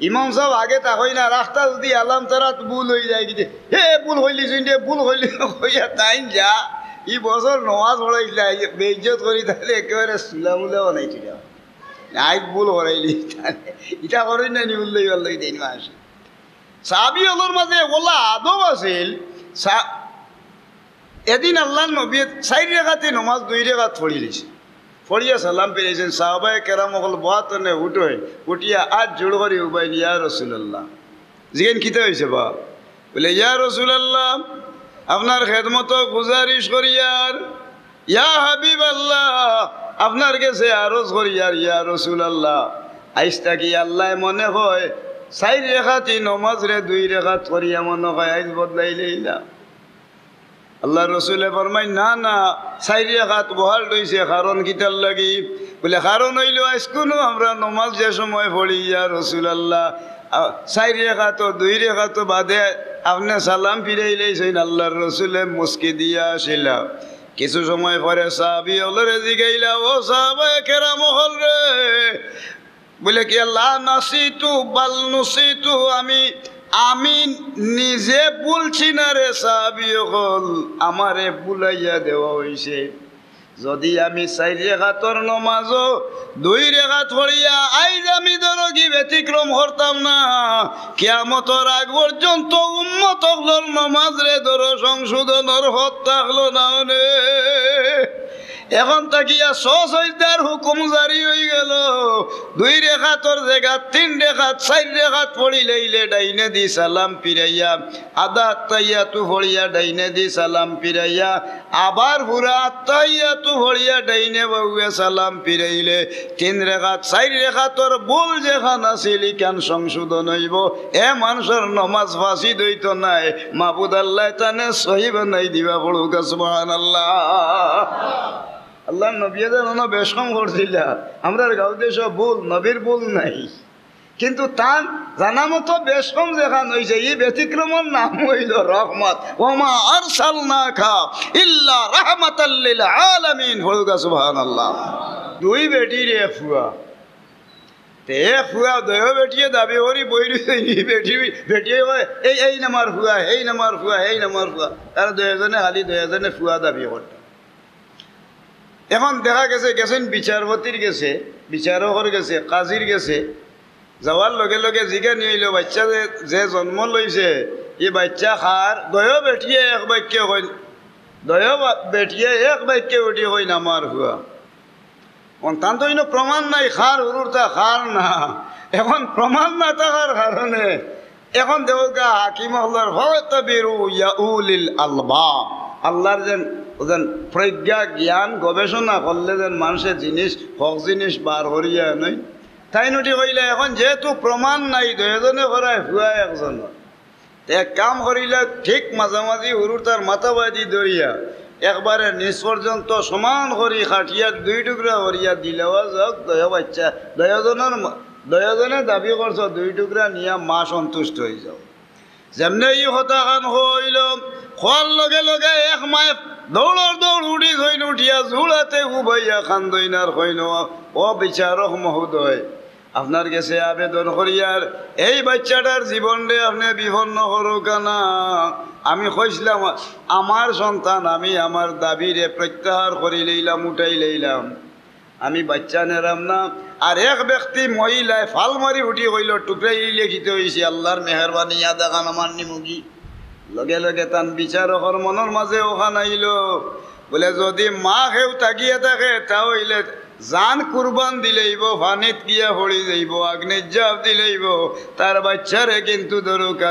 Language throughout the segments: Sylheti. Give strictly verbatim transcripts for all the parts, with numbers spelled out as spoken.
ইমাম সাব আগে তা কইন না, রাস্তা যদি আলাম তারাত ভুল অই যায় কিতা, "হে, ভুল কইলিছইন রে, ভুল কইলি," কইয়া তাইন যা। ই বছর নমাজ পড়াইলা, বেইজ্জত করি তাইলে একেবারে সুলামুলা বানাই দিলা। আইজ ভুল করাইলি, ইতা করইন না নি, ভুল লই, ভুল লই দেইন মাসে। সাহাবি অকলর মাঝে অলা আদব আছিল। সা-, এদিন আল্লাহর নবী চাইর রেখাতি নমাজ দুই রেখাত পড়িলিছইন, পড়িয়া সালাম ফিরাইছইন। সাহাবায়ে কেরাম অকল বওয়াত থনে উঠইন, উঠিয়া আত জোড় করি উবাইন, "ইয়া রাসূলুল্লাহ।" জিগাইন, "কিতা অইছে বা?" বলে, "ইয়া রাসূলুল্লাহ, আপনার খেদমতো গুজারিশ করিয়ার, ইয়া হাবিবাল্লাহ, আপনার গেছে আরজ করিয়ার, ইয়া রাসূলুল্লাহ, আইজ থাকি আল্লায় মনে কয় চাইর রেখাতি নমাজরে দুই রেখাত করিয়া মনে কয় আইজ বদলাইলাইলা।" আল্লাহর রসুলে ফরমাইন, "না, না, চাইর রেখাত বহাল রইছে, কারণ কিতার লাগি?" বলে, "কারণ অইলো, আইজ কুনু আমরা নমাজ যে সময় পড়ি, ইয়া রাসূলুল্লাহ, আ, চাইর রেখাত, দুই রেখাত বাদে আপনে সালাম ফিরাইলাইছইন।" আল্লাহর রসুলে মুস্কি দিয়া আসিলা। কিছু সময় পরে সাহাবি অকলরে জিগাইলা, "ও সাহাবায়ে কেরাম অকল রে," বলে কি, "লা নাসিতু বাল নুসিতু, আমি, আমি নিজে ভুলছি না রে সাহাবি অকল, আমারে ভুলাইয়া দেওয়া অইছে। যদি আমি চাইর রেখাতর নমাজও দুই রেখাত পড়িয়া আইজ আমি ধরো কি ব্যতিক্রম করতাম না, কিয়ামতর আগ পর্যন্ত উম্মত অকলর নমাজরে ধরো সংশোধনর পথ থাকলো না অনে।" এখন থাকিয়া স সইজদার হুকুম জারি অইগেলো। দুই রেখাতর জাগাত তিন রেখাত, চাইর রেখাত পড়িলাইলে ডাইনেদি সালাম ফিরাইয়া, আধা আত্তাহিয়াতু পড়িয়া ডাইনেদি সালাম ফিরাইয়া, আবার পুরা আত্তাহিয়াতু পড়িয়া ডাইনে বাউয়ে সালাম ফিরাইলে তিন রেখাত, চাইর রেখাতর ভুল যেখান আছিল, ইখান সংশোধন অইবো। এ মানষর নমাজ ফাসিদ অইতো নায়, মাবুদ আল্লায় তানে সহি বানাই দিবা। পড়ুক্কা সুবহানাল্লাহ। আল্লাহর নবীয়ে যেন বেশ কম করছিলা, আমরার গাঁও দেশো ভুল, নবীর ভুল নাই, কিন্তু তান জানা মতো বেশ কম যেখান অইছে, ই ব্যতিক্রমর নাম অইলো রহমত। "ওমা আরসালনাকা ইল্লা রাহমাতাল লিল আলামিন।" পড়ুক্কা সুবহানাল্লাহ। দুই বেটির এক ফুয়া। তে এক ফুয়া, দুইও বেটিয়ে দাবি করি বই রইছে, ই বেটি, বেটিয়ে কয়, "এই, এইন আমার ফুয়া, এইন আমার ফুয়া, এইন আমার ফুয়া।" তারা দুইজনে খালি দুইজনে ফুয়া দাবি করে। এখন দেখা গেছে, গেছইন বিচারপতির গেছে, বিচারকর গেছে, কাজীর গেছে। যাওয়ার লগে লগে জিগানি অইলো, "বাইচ্চা যে, যে জন্ম লইছে, ই বাইচ্চা কার?" দুইও বেটিয়ে এক বাক্যে কইন, দুইও বা-, বেটিয়ে এক বাক্যে উঠি কইন, "আমার ফুয়া।" অন তান তো ইনো প্রমাণ নাই, কার হুরুতা কার না। এখন প্রমাণ না থাকার কারণে এখন দেখউক্কা হাকিম অকলর, "ফাতাবিরু ইয়া উলিল আলবাব।" আল্লাহর যেন, যেন প্রজ্ঞা, জ্ঞান, গবেষণা করলে যেন মানষে জিনিস, হক জিনিস বার করিয়া নয়। তাইন উঠি কইলা, "এখন যেহেতু প্রমাণ নাই, দুইজনে করায় ফুয়া একজন।" তে এক কাম করিলা, ঠিক মাঝামাঝি হুরুতার মাথাবায়দি ধরিয়া একবারে নিচ পর্যন্ত সমান করি কাটিয়া দুই টুকরা করিয়া দিলাওয়া যাউক, দুইও বাইচ্চা, দুইজনর মা-, দুইজনে দাবি করছো দুই টুকরা নিয়া মা সন্তুষ্ট অইযাও। যেমনে ই কথাখান কইলো, কওয়ার লগে লগে এক মায় দৌড়র দৌড় উঠি থইন, উঠিয়া জুড়াতে উবাইয়া কান্দইন আর কইন, "ও বিচারক মহোদয়, আপনার গেছে আবেদন করিয়ার এই বাইচ্চাটার জীবনরে আপনে বিপন্ন করউক্কা না। আমি কইছলাম, আমার সন্তান, আমি আমার দাবিরে প্রত্যাহার করি লইলাম, উঠাই লইলাম, আমি বাইচ্চা নেরাম না।" আর এক ব্যক্তি মহিলায় ফাল মারি উঠি কইলো, "টুকরাইলে কিতা অইছে? আল্লাহর মেহেরবানি, আদাখান আমার নিমুগি।" লগে লগে তান বিচারকর মনর মাঝে অখান আইলো, বলে, যদি মা কেউ থাকিয়া থাকে, তা অইলে জান কুরবান দিলাইবো, পানিত গিয়া পড়ি যাইবো, আগ্নির ঝাঁপ দিলাইবো, তার বাইচ্চারে কিন্তু ধরুক,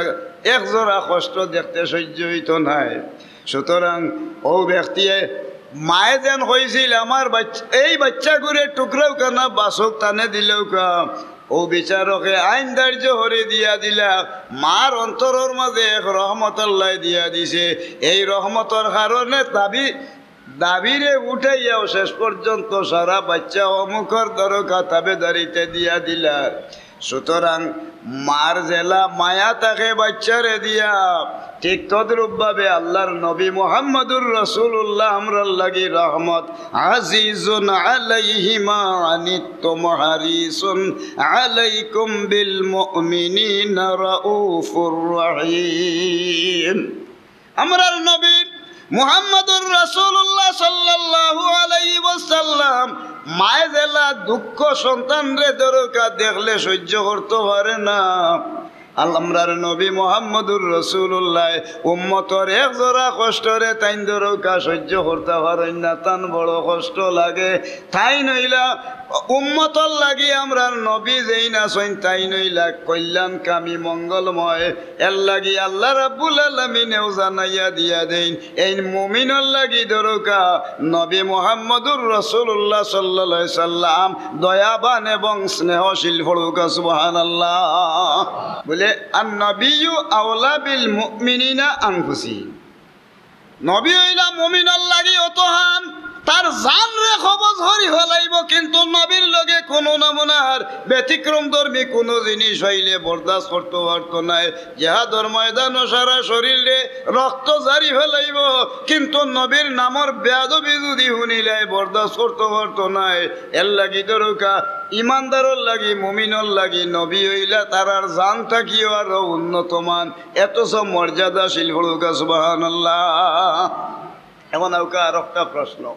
এক জোড়া কষ্ট দেখতে সহ্য অইতো নায়। সুতরাং অউ ব্যক্তিয়ে, মায়ে যেন কইছিল, "আমার বাইচ-, এই বাইচ্চাগুরে টুকরাউক্কা না বাচউক, তানে দিলাউক্কা।" অউ বিচারকে আইন ধার্য করি দিয়া দিলা, মার অন্তরর মাঝে এক রহমত আল্লায় দিয়া দিছে। এই রহমতর কারণে দাবি, দাবিরে উঠাইয়াও শেষ পর্যন্ত সারা বাইচ্চা অমুকর দরকা তাবেদারিতে দিয়া দিলার। সুতরাং মার যেলা মায়া থাকে বাইচ্চারে দিয়া, ঠিক তদ্রূপ ভাবে আল্লাহর নবী মুহাম্মদুর রাসূলুল্লাহ আমরার লাগি রহমত। আজিজুন আলাইহি মা আনিতুম হারিসুন আলাইকুম বিল মুমিনিনা রাউফুর রহিম। আমরার নবী মুহাম্মদুর রাসূলুল্লাহ সাল্লাল্লাহু আলাইহি ওয়াসাল্লাম মায়ে যেলা দুঃখ সন্তানরে দরকা দেখলে সহ্য করতো পারে না। আল-, আমরার নবী মুহাম্মদুর রাসূলুল্লাহ উম্মতর এক জোড়া কষ্টরে তাইন দরকা সহ্য করতা পারইন না, তান বড় কষ্ট লাগে। তাইন অইলা উম্মতর লাগি আমরার নবী যেইন আছইন, তাইন অইলা কল্যাণকামী, মঙ্গলময়। এর লাগি আল্লাহ রাব্বুল আলামিনেও জানাইয়া দিয়া দেইন, এইন মুমিনর লাগি দরকা নবী মুহাম্মদুর রাসূলুল্লাহ সাল্লাল্লাহু আলাইহি সাল্লাম দয়াবান এবং স্নেহশীল। পড়ুকা সুবহানাল্লাহ। বলে, "আন নবিয়্যু আওলা বিল মুমিনিনা আনফুসিহিম।" নবী অইলা মুমিনর লাগি অতহান, তার জানরে কবজ করি ফালাইবো, কিন্তু নবীর লগে কুনু নমুনার ব্যতিক্রম ধর্মী কুনু জিনিস অইলে বরদাস্ত করতো পারতো নায়। জেহাদর ময়দানো সারা শরীররে রক্ত জারি ফালাইবো, কিন্তু নবীর নামর বেয়াদবি যুদি হুনিলায় বরদাস্ত করতো পারতো নায়। এর লাগি দরকা ইমানদারর লাগি, মুমিনর লাগি নবী অইলা তারার জান থাকিও আরো উন্নত মান। এত সব মর্যাদাশীল। পড়ুকা সুবহানাল্লাহ। এখন আউকা আর একটা প্রশ্ন,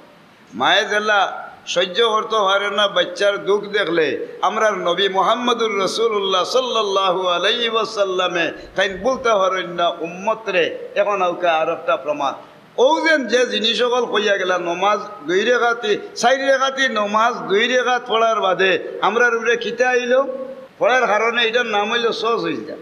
মায়ে যেলা সহ্য করতো পারে না বাচ্চার দুঃখ দেখলে, আমরার নবী মুহাম্মদুর রাসূলুল্লাহ সাল্লাল্লাহু আলাইহি ওয়াসাল্লামে তাইন বলতা পারইন না উম্মতরে। এখন আউকা আর একটা প্রমাণ, অউ যেন যে জিনিস অকল কইয়া গেলা, নমাজ দুই রেকাতি, চাইর রেকাতি নমাজ দুই রেকাত পড়ার বাদে আমরার উপরে কিতা আইলো? পড়ার কারণে ইটার নাম অইলো সজ হইয়া যায়।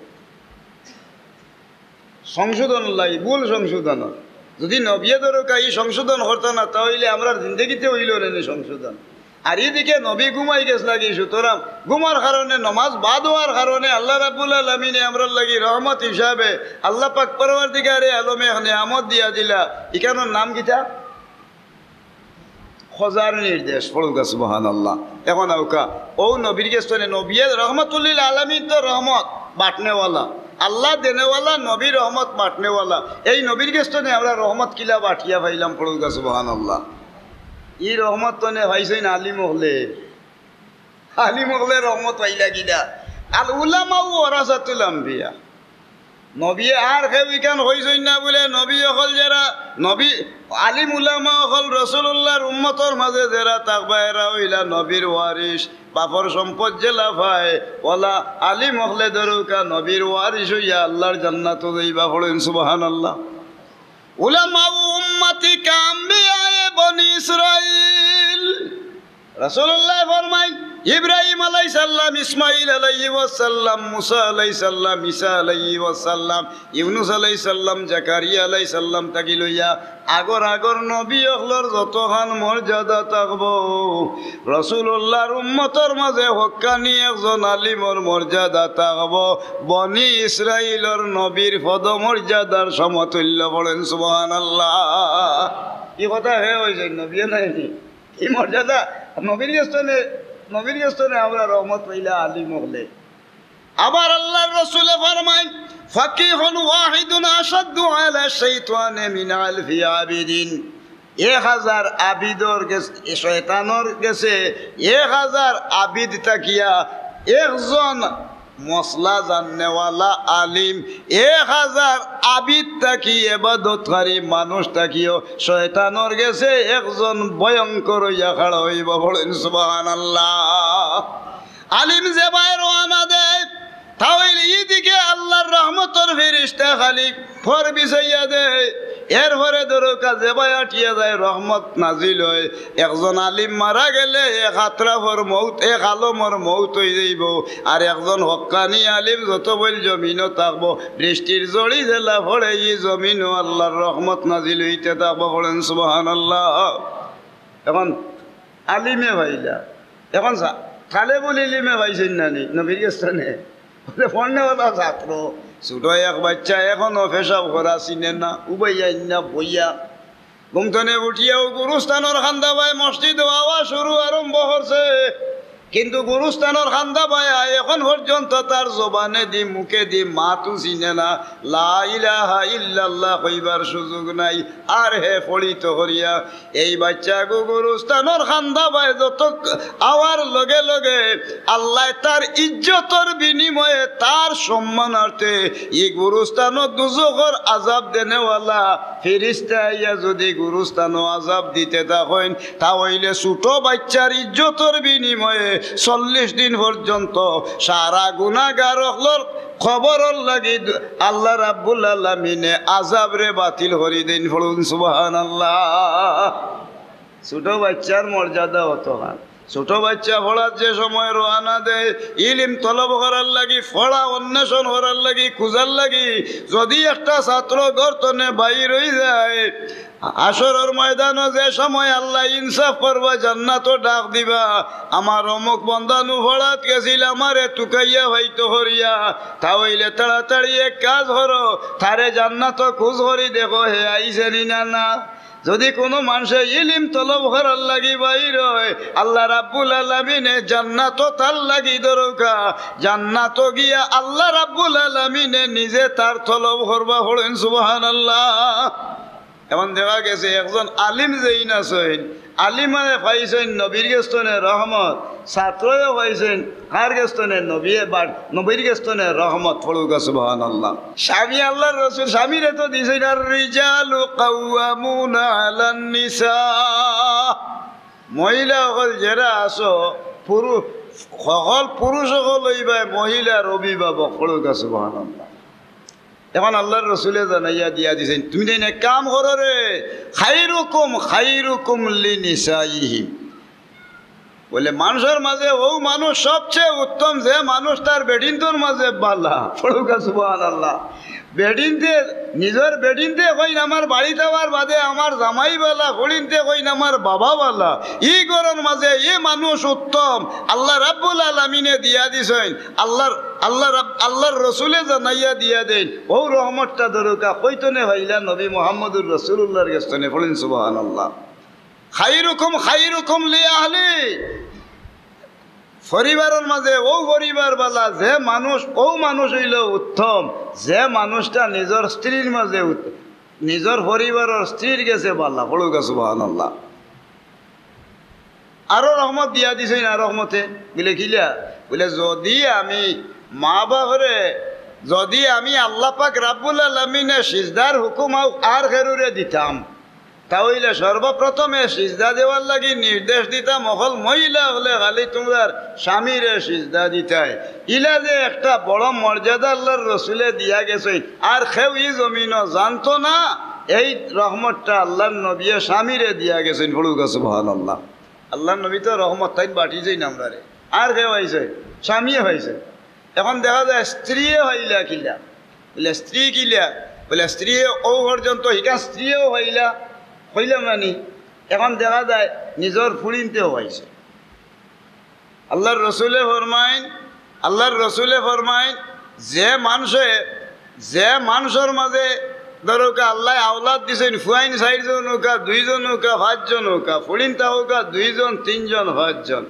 সংশোধন লাগি, ভুল সংশোধন। যুদি নবিয়ে দরকা ই সংশোধন করতা না, তা অইলে আমরার জিন্দেগিতে অইলো নি সংশোধন। আর ইদিকে নবী ঘুমাই গেছলা গি, সুতরাং ঘুমার কারণে, নমাজ বাদ অওয়ার কারণে আল্লাহ রাব্বুল আলামিনে আমরার লাগি রহমত হিসাবে আল্লাহ পাক পরওয়ারদিগারে আলমে এক নিয়ামত দিয়া দিলা। ইখানর নাম কিতা? খোজার নির্দেশ। পড়ুকা সুবহানাল্লাহ। এখন আউকা, অউ নবীর গেছ থনে, নবিয়ে রহমতুল্লিল আলামিন তো রহমত বাটনেওয়ালা, আল্লাহ দেনেওয়ালা, নবী রহমত বাটনেওয়ালা। এই নবীর গেছ থনে আমরা রহমত কিলা বাটিয়া পাইলাম? পড়ুকা সুবহানাল্লাহ। ই রহমত থনে পাইছইন আলিম অকলে। আলিম অকলে রহমত পাইলা কিলা? আল উলামাউ ওয়ারাসাতুল আম্বিয়া। নবিয়ে আর কেউ ইখান কইছইন না বুলে, নবী অকল যেরা, নবী, আলিম উলামা অকল রাসূলুল্লাহর উম্মতর মাঝে যেরা থাকবা, এরা অইলা নবীর ওয়ারিস। বাপর সম্পদ যেলা পায়, অলা আলিম অকলে দরকা নবীর ওয়ারিস অইয়া আল্লাহর জান্নাতো যাইবা। পড়ইন সুবহানাল্লাহ। উলামাউ উম্মতি কাআম্বিয়ায়ে বনি ইসরাইল। রাসূলুল্লাহ ফরমাইন, ইব্রাহিম আলাইহিস সালাম, ইসমাইল আলাইহিস সালাম, মুসা আলাইহিস সালাম, ঈসা আলাইহিস সালাম, ইউনুস আলাইহিস সালাম, জাকারিয়া আলাইহিস সালাম থাকি লইয়া আগর আগর নবী অকলর যতখান মর্যাদা থাকবো, রাসূলুল্লাহর উম্মতর মাঝে হক্কানি একজন আলিমর মর্যাদা থাকবো বনি ইসরাইলর নবীর পদমর্যাদার সমতুল্য। পড়ইন সুবহানাল্লাহ। ই কথা হে অইছে, নবিয়ে নায় নি? ই মর্যাদা নবীর গেছ থনে, নবীর গেছ থনে আমরা রহমত পাইলা আলিম অকলে। আবার আল্লাহর রাসূলে ফরমাইন, "ফাকিহুন ওয়াহিদুন আশাদ্দু আলা শাইতানে মিন আলফি আবিদিন।" এক হাজার আবিদর গেছ-, শয়তানর গেছে এক হাজার আবিদ থাকিয়া একজন মসলা জাননেওয়ালা আলিম, এক হাজার আবিদ থাকি, এবাদতকারী মানুষ থাকিও শয়তানর গেছে একজন ভয়ঙ্কর অইয়া খাড়া অইবা। পড়ইন সুবহানাল্লাহ। আলিম যেবায় রওয়ানা দেয়, তা অইলে ইদিকে আল্লাহর রহমতর ফিরিস্তা খালি ফর বিছাইয়া দেয়। এরপরে দরকা যেবায় আটিয়া যায়, রহমত নাজিল অয়। একজন আলিম মারা গেলে এক আতরাফর মউত, এক আলমর মউত অইযাইবো, আর একজন হক্কানি আলিম যত বইল জমিনো থাকবো, বৃষ্টির জড়ি যেলা পড়ে, ই জমিনো আল্লাহর রহমত নাজিল অইতে থাকবো। পড়ইন সুবহানাল্লাহ। এখন আলিমে পাইলা, এখন সা-, তালেবুল ইলিমে পাইছইন না নি নবীর গেছ থনে? বুলে, পড়নেওয়ালা ছাত্র, ছুটো এক বাইচ্চা, এখনো পেশাব করা চিনে না, উবাইয়া ইন্না বইয়া। ঘুম থনে উঠিয়া অউ গুরুস্থানর কান্দাবায় মসজিদো আওয়া শুরু আরম্ভ করছে। কিন্তু গুরুস্থানর কান্দা বায় এখন পর্যন্ত তার জবানেদি, মুখেদি মাতও চিনে না, লা ইলাহা ইল্লাল্লাহ কইবার সুযোগ নাই, আর হে পড়িত করিয়া। এই বাইচ্চাগু গুরুস্থানর কান্দা বায় যত আওয়ার লগে লগে আল্লায় তার ইজ্জতর বিনিময়ে, তার সম্মানার্থে ই গুরুস্থানো দুজখর আজাব দেনেওয়ালা ফিরিস্তা আইয়া যুদি গুরুস্থানো আজাব দিতে থাকইন, তা অইলে ছোট বাইচ্চার ইজ্জতর বিনিময়ে চল্লিশ দিন পর্যন্ত সারা গুনাগার অকলর কবরর লাগি আল্লাহ রাব্বুল আলামিনে আজাবরে বাতিল করি দেইন। পড়ুন সুবহানাল্লাহ। ছোট বাইচ্চার মর্যাদা অতখান। ছোট বাইচ্চা পড়াত যে সময় রওয়ানা দেয়, ইলিম তলব করার লাগি, পড়া অন্বেষণ করার লাগি, খুঁজার লাগি, যুদি একটা ছাত্র ঘর তনে বাইর অই যায়, হাশরর ময়দানো যে সময় আল্লায় ইনসাফ করবা, জান্নাতো ডাক দিবা, "আমার অমুক বন্দা নু পড়াত গেছিল, আমারে তুকাইয়া পাইতো করিয়া।" তা অইলে তাড়াতাড়ি এক কাজ করো, তারে জান্নাতো খুঁজ করি দেখো, হে আইছে নি না, না। যুদি কুনু মানষে ইলিম তলব করার লাগি বাইর অয়, আল্লাহ রাব্বুল আলামিনে জান্নাতো তার লাগি দরকা, জান্নাতো গিয়া আল্লাহ রাব্বুল আলামিনে নিজে তার তলব করবা। পড়ইন সুবহানাল্লাহ। এখন দেখা গেছে একজন আলিম যেইন আছইন, আলিমে পাইছইন নবীর গেছ তনে রহমত, ছাত্রয়ও পাইছইন কার গেছ তনে? নবীয়ে বা নবীর গেছ তনে রহমত। পড়ুকা সুবহানাল্লাহ। স্বামী আল্লাহর রসুল, স্বামীরে তো দিছইন, "আর রিজালু কাওয়ামুনা আলান নিসা।" মহিলা অকল যেরা আছো, পুরুষ, হকল পুরুষ অকল অইবায় মহিলার অভিভাবক। পড়ুকা সুবহানাল্লাহ। এখন আল্লাহর রসুলে জানাইয়া দিয়া দিছইন, তুমি তাইন এক কাম করো রে, "খাইরুকুম খাইরুকুম লিনিসাইহি।" বলে, মানষর মাঝে অউ মানুষ সবচেয়ে উত্তম, যে মানুষ তার বেটিন্তর মাঝে বালা। পড়ুকা সুবহানাল্লাহ। বেটিন্তে, নিজর বেটিন্তে কইন, "আমার বাড়িত আওয়ার বাদে আমার জামাই বালা", ফুড়িন্তে কইন, "আমার বাবা বালা।" ই ঘরর মাঝে ই মানুষ উত্তম, আল্লাহ রাব্বুল আলামিনে দিয়া দিছইন, আল্লাহর, আল্লাহ রাব-, আল্লাহর রসুলে জানাইয়া দিয়া দেইন। অউ রহমতটা দরকা কই তনে পাইলা? নবী মুহাম্মদুর রাসূলুল্লাহর গেছ তনে। পড়ইন সুবহানাল্লাহ। "খাইরুকুম খাইরুকুম লিআহলি।" পরিবারর মাঝে অউ পরিবার বালা, যে মানুষ, অউ মানুষ অইলো উত্তম, যে মানুষটা নিজর স্ত্রীর মাঝে উত-, নিজর পরিবারর স্ত্রীর গেছে বালা। পড়ুকা সুবহানাল্লাহ। আরো রহমত দিয়া দিছইন, আর রহমতে বলে কিলা? বলে, যুদি আমি মা বাপরে, যুদি আমি আল্লাহ পাক রাব্বুল আলামিনে সিজদার হুকুম আও-, আর কেউরে দিতাম, তা অইলে সর্বপ্রথমে সিজদা দেওয়ার লাগি নির্দেশ দিতাম, হকল মহিলা অকলে খালি তুমরার স্বামীরে সিজদা দিতায়। ইলা যে একটা বড় মর্যাদা আল্লাহর রসুলে দিয়া গেছইন, আর কেউ ই জমিনো জানতো না, এই রহমতটা আল্লাহর নবীয়ে স্বামীরে দিয়া গেছইন। পড়ুকা সুবহানাল্লাহ। আল্লাহর নবী তো রহমত, তাইন বাটি যাইন আমরারে। আর কেউ পাইছে? স্বামীয়ে পাইছে। এখন দেখা যায় স্ত্রীয়ে পাইলা কিলা? বলে, "স্ত্রী কিলা?" বলে, "স্ত্রীয়ে অউ পর্যন্ত হিকা স্ত্রীয়েও পাইলা, কইলাম না নি?" এখন দেখা যায় নিজর ফুড়িন্তেও পাইছে। আল্লাহর রসুলে ফরমাইন, আল্লাহর রসুলে ফরমাইন, যে মানষে, যে মানষর মাঝে ধরুকা আল্লায় আওলাদ দিছইন, ফুয়াইন চাইরজন অউকা, দুইজন অউকা, পাঁচজন অউকা, ফুড়িন্তা অউকা, দুইজন, তিনজন, পাঁচজন।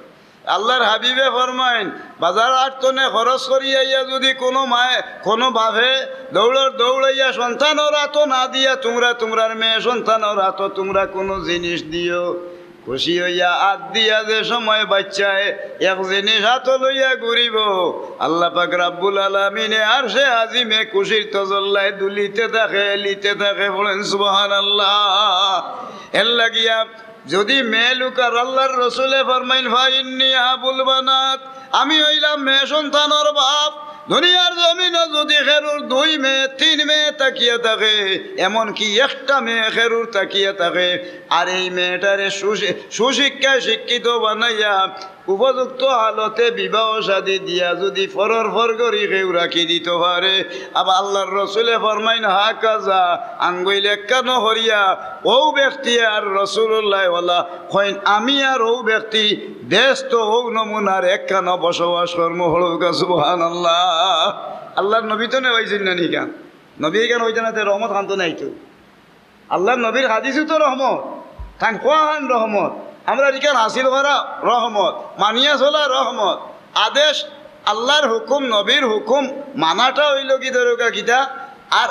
আল্লাহর হাবিবে ফরমাইন, বাজার আট তনে খরচ করি আইয়া যুদি কুনু মায়ে, কুনু বাপে দৌড়র দৌড়াইয়া সন্তানর আতো না দিয়া তুমরা তুমরার মেয়ে সন্তানর আতো তুমরা কুনু জিনিস দিও, খুশি অইয়া আত দিয়া যে সময় বাইচ্চায় এক জিনিস আতো লইয়া ঘুরিবো, আল্লাহ পাক রাব্বুল আলামিনে আরশে আজিমে খুশির তজল্লায় দুলিতে থাকে, লিতে থাকে। পড়ইন সুবহানাল্লাহ। এর লাগিয়া যুদি মেয়ে লুকার, আল্লাহর রসুলে ফরমাইন, "ফাইন্নি আবুল বানাত", আমি অইলাম মেয়ে সন্তানর বাপ। দুনিয়ার জমিনো যুদি কেউর দুই মেয়ে, তিন মেয়ে থাকিয়া থাকে, এমনকি একটা মেয়ে কেউর থাকিয়া থাকে, আর এই মেয়েটারে সুশি-, সুশিক্ষায় শিক্ষিত বানাইয়া উপযুক্ত হালতে বিবাহ শাদী দিয়া যুদি পরর পর করি কেউ রাখি দিতো পারে, আবার আল্লাহর রসুলে ফরমাইন, "হাকাজা", আঙ্গুইল একখানো করিয়া অউ ব্যক্তি আর রসুলুল্লাহ ওয়ালা কইন, "আমি আর অউ ব্যক্তি বেহেস্তো অউ নমুনার একখানো বসবাস করমু।" পড়ুকা সুবহানাল্লাহ। আল্লাহর নবী তনে পাইছইন না নি কান? নবী ইখান পাইতা না তে রহমত খান তনে আইতো। আল্লাহর নবীর হাদিসও তো রহমত, তান কওয়া খান রহমত। আমরার ইখান হাসিল করা রহমত, মানিয়া চলা রহমত। আদেশ, আল্লার হুকুম, নবীর হুকুম মানাটা অইলো গি দরকার কিতা, আর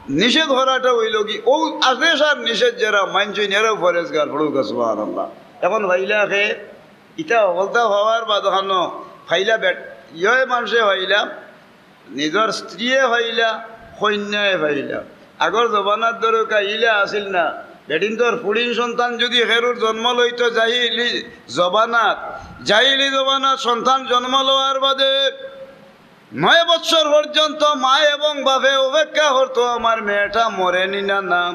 নিষেধ করাটা অইলো গি। অউ আদেশ আর নিষেধ যেরা মানছইন, এরাউ পরেজগার, পড়ুক্কা সুবহানাল্লাহ। এখন পাইলা কে, ইতা হকলতা পাওয়ার বাদ অখানো পাইলা বেট-, ইয়ে মানষে পাইলা, নিজর স্ত্রীয়ে পাইলা, কইন্যায় পাইলা। আগর জমানাত দরকার ইলা আছিল না। বেটিন্তর ফুড়িন সন্তান যুদি কেরুর জন্ম লইতো জাহিলি জমানাত, জাহিলি জমানাত সন্তান জন্ম লওয়ার বাদে নয় বৎসর পর্যন্ত মা এবং বাপে অপেক্ষা করতো, আমার মেয়েটা মরেনি না, না।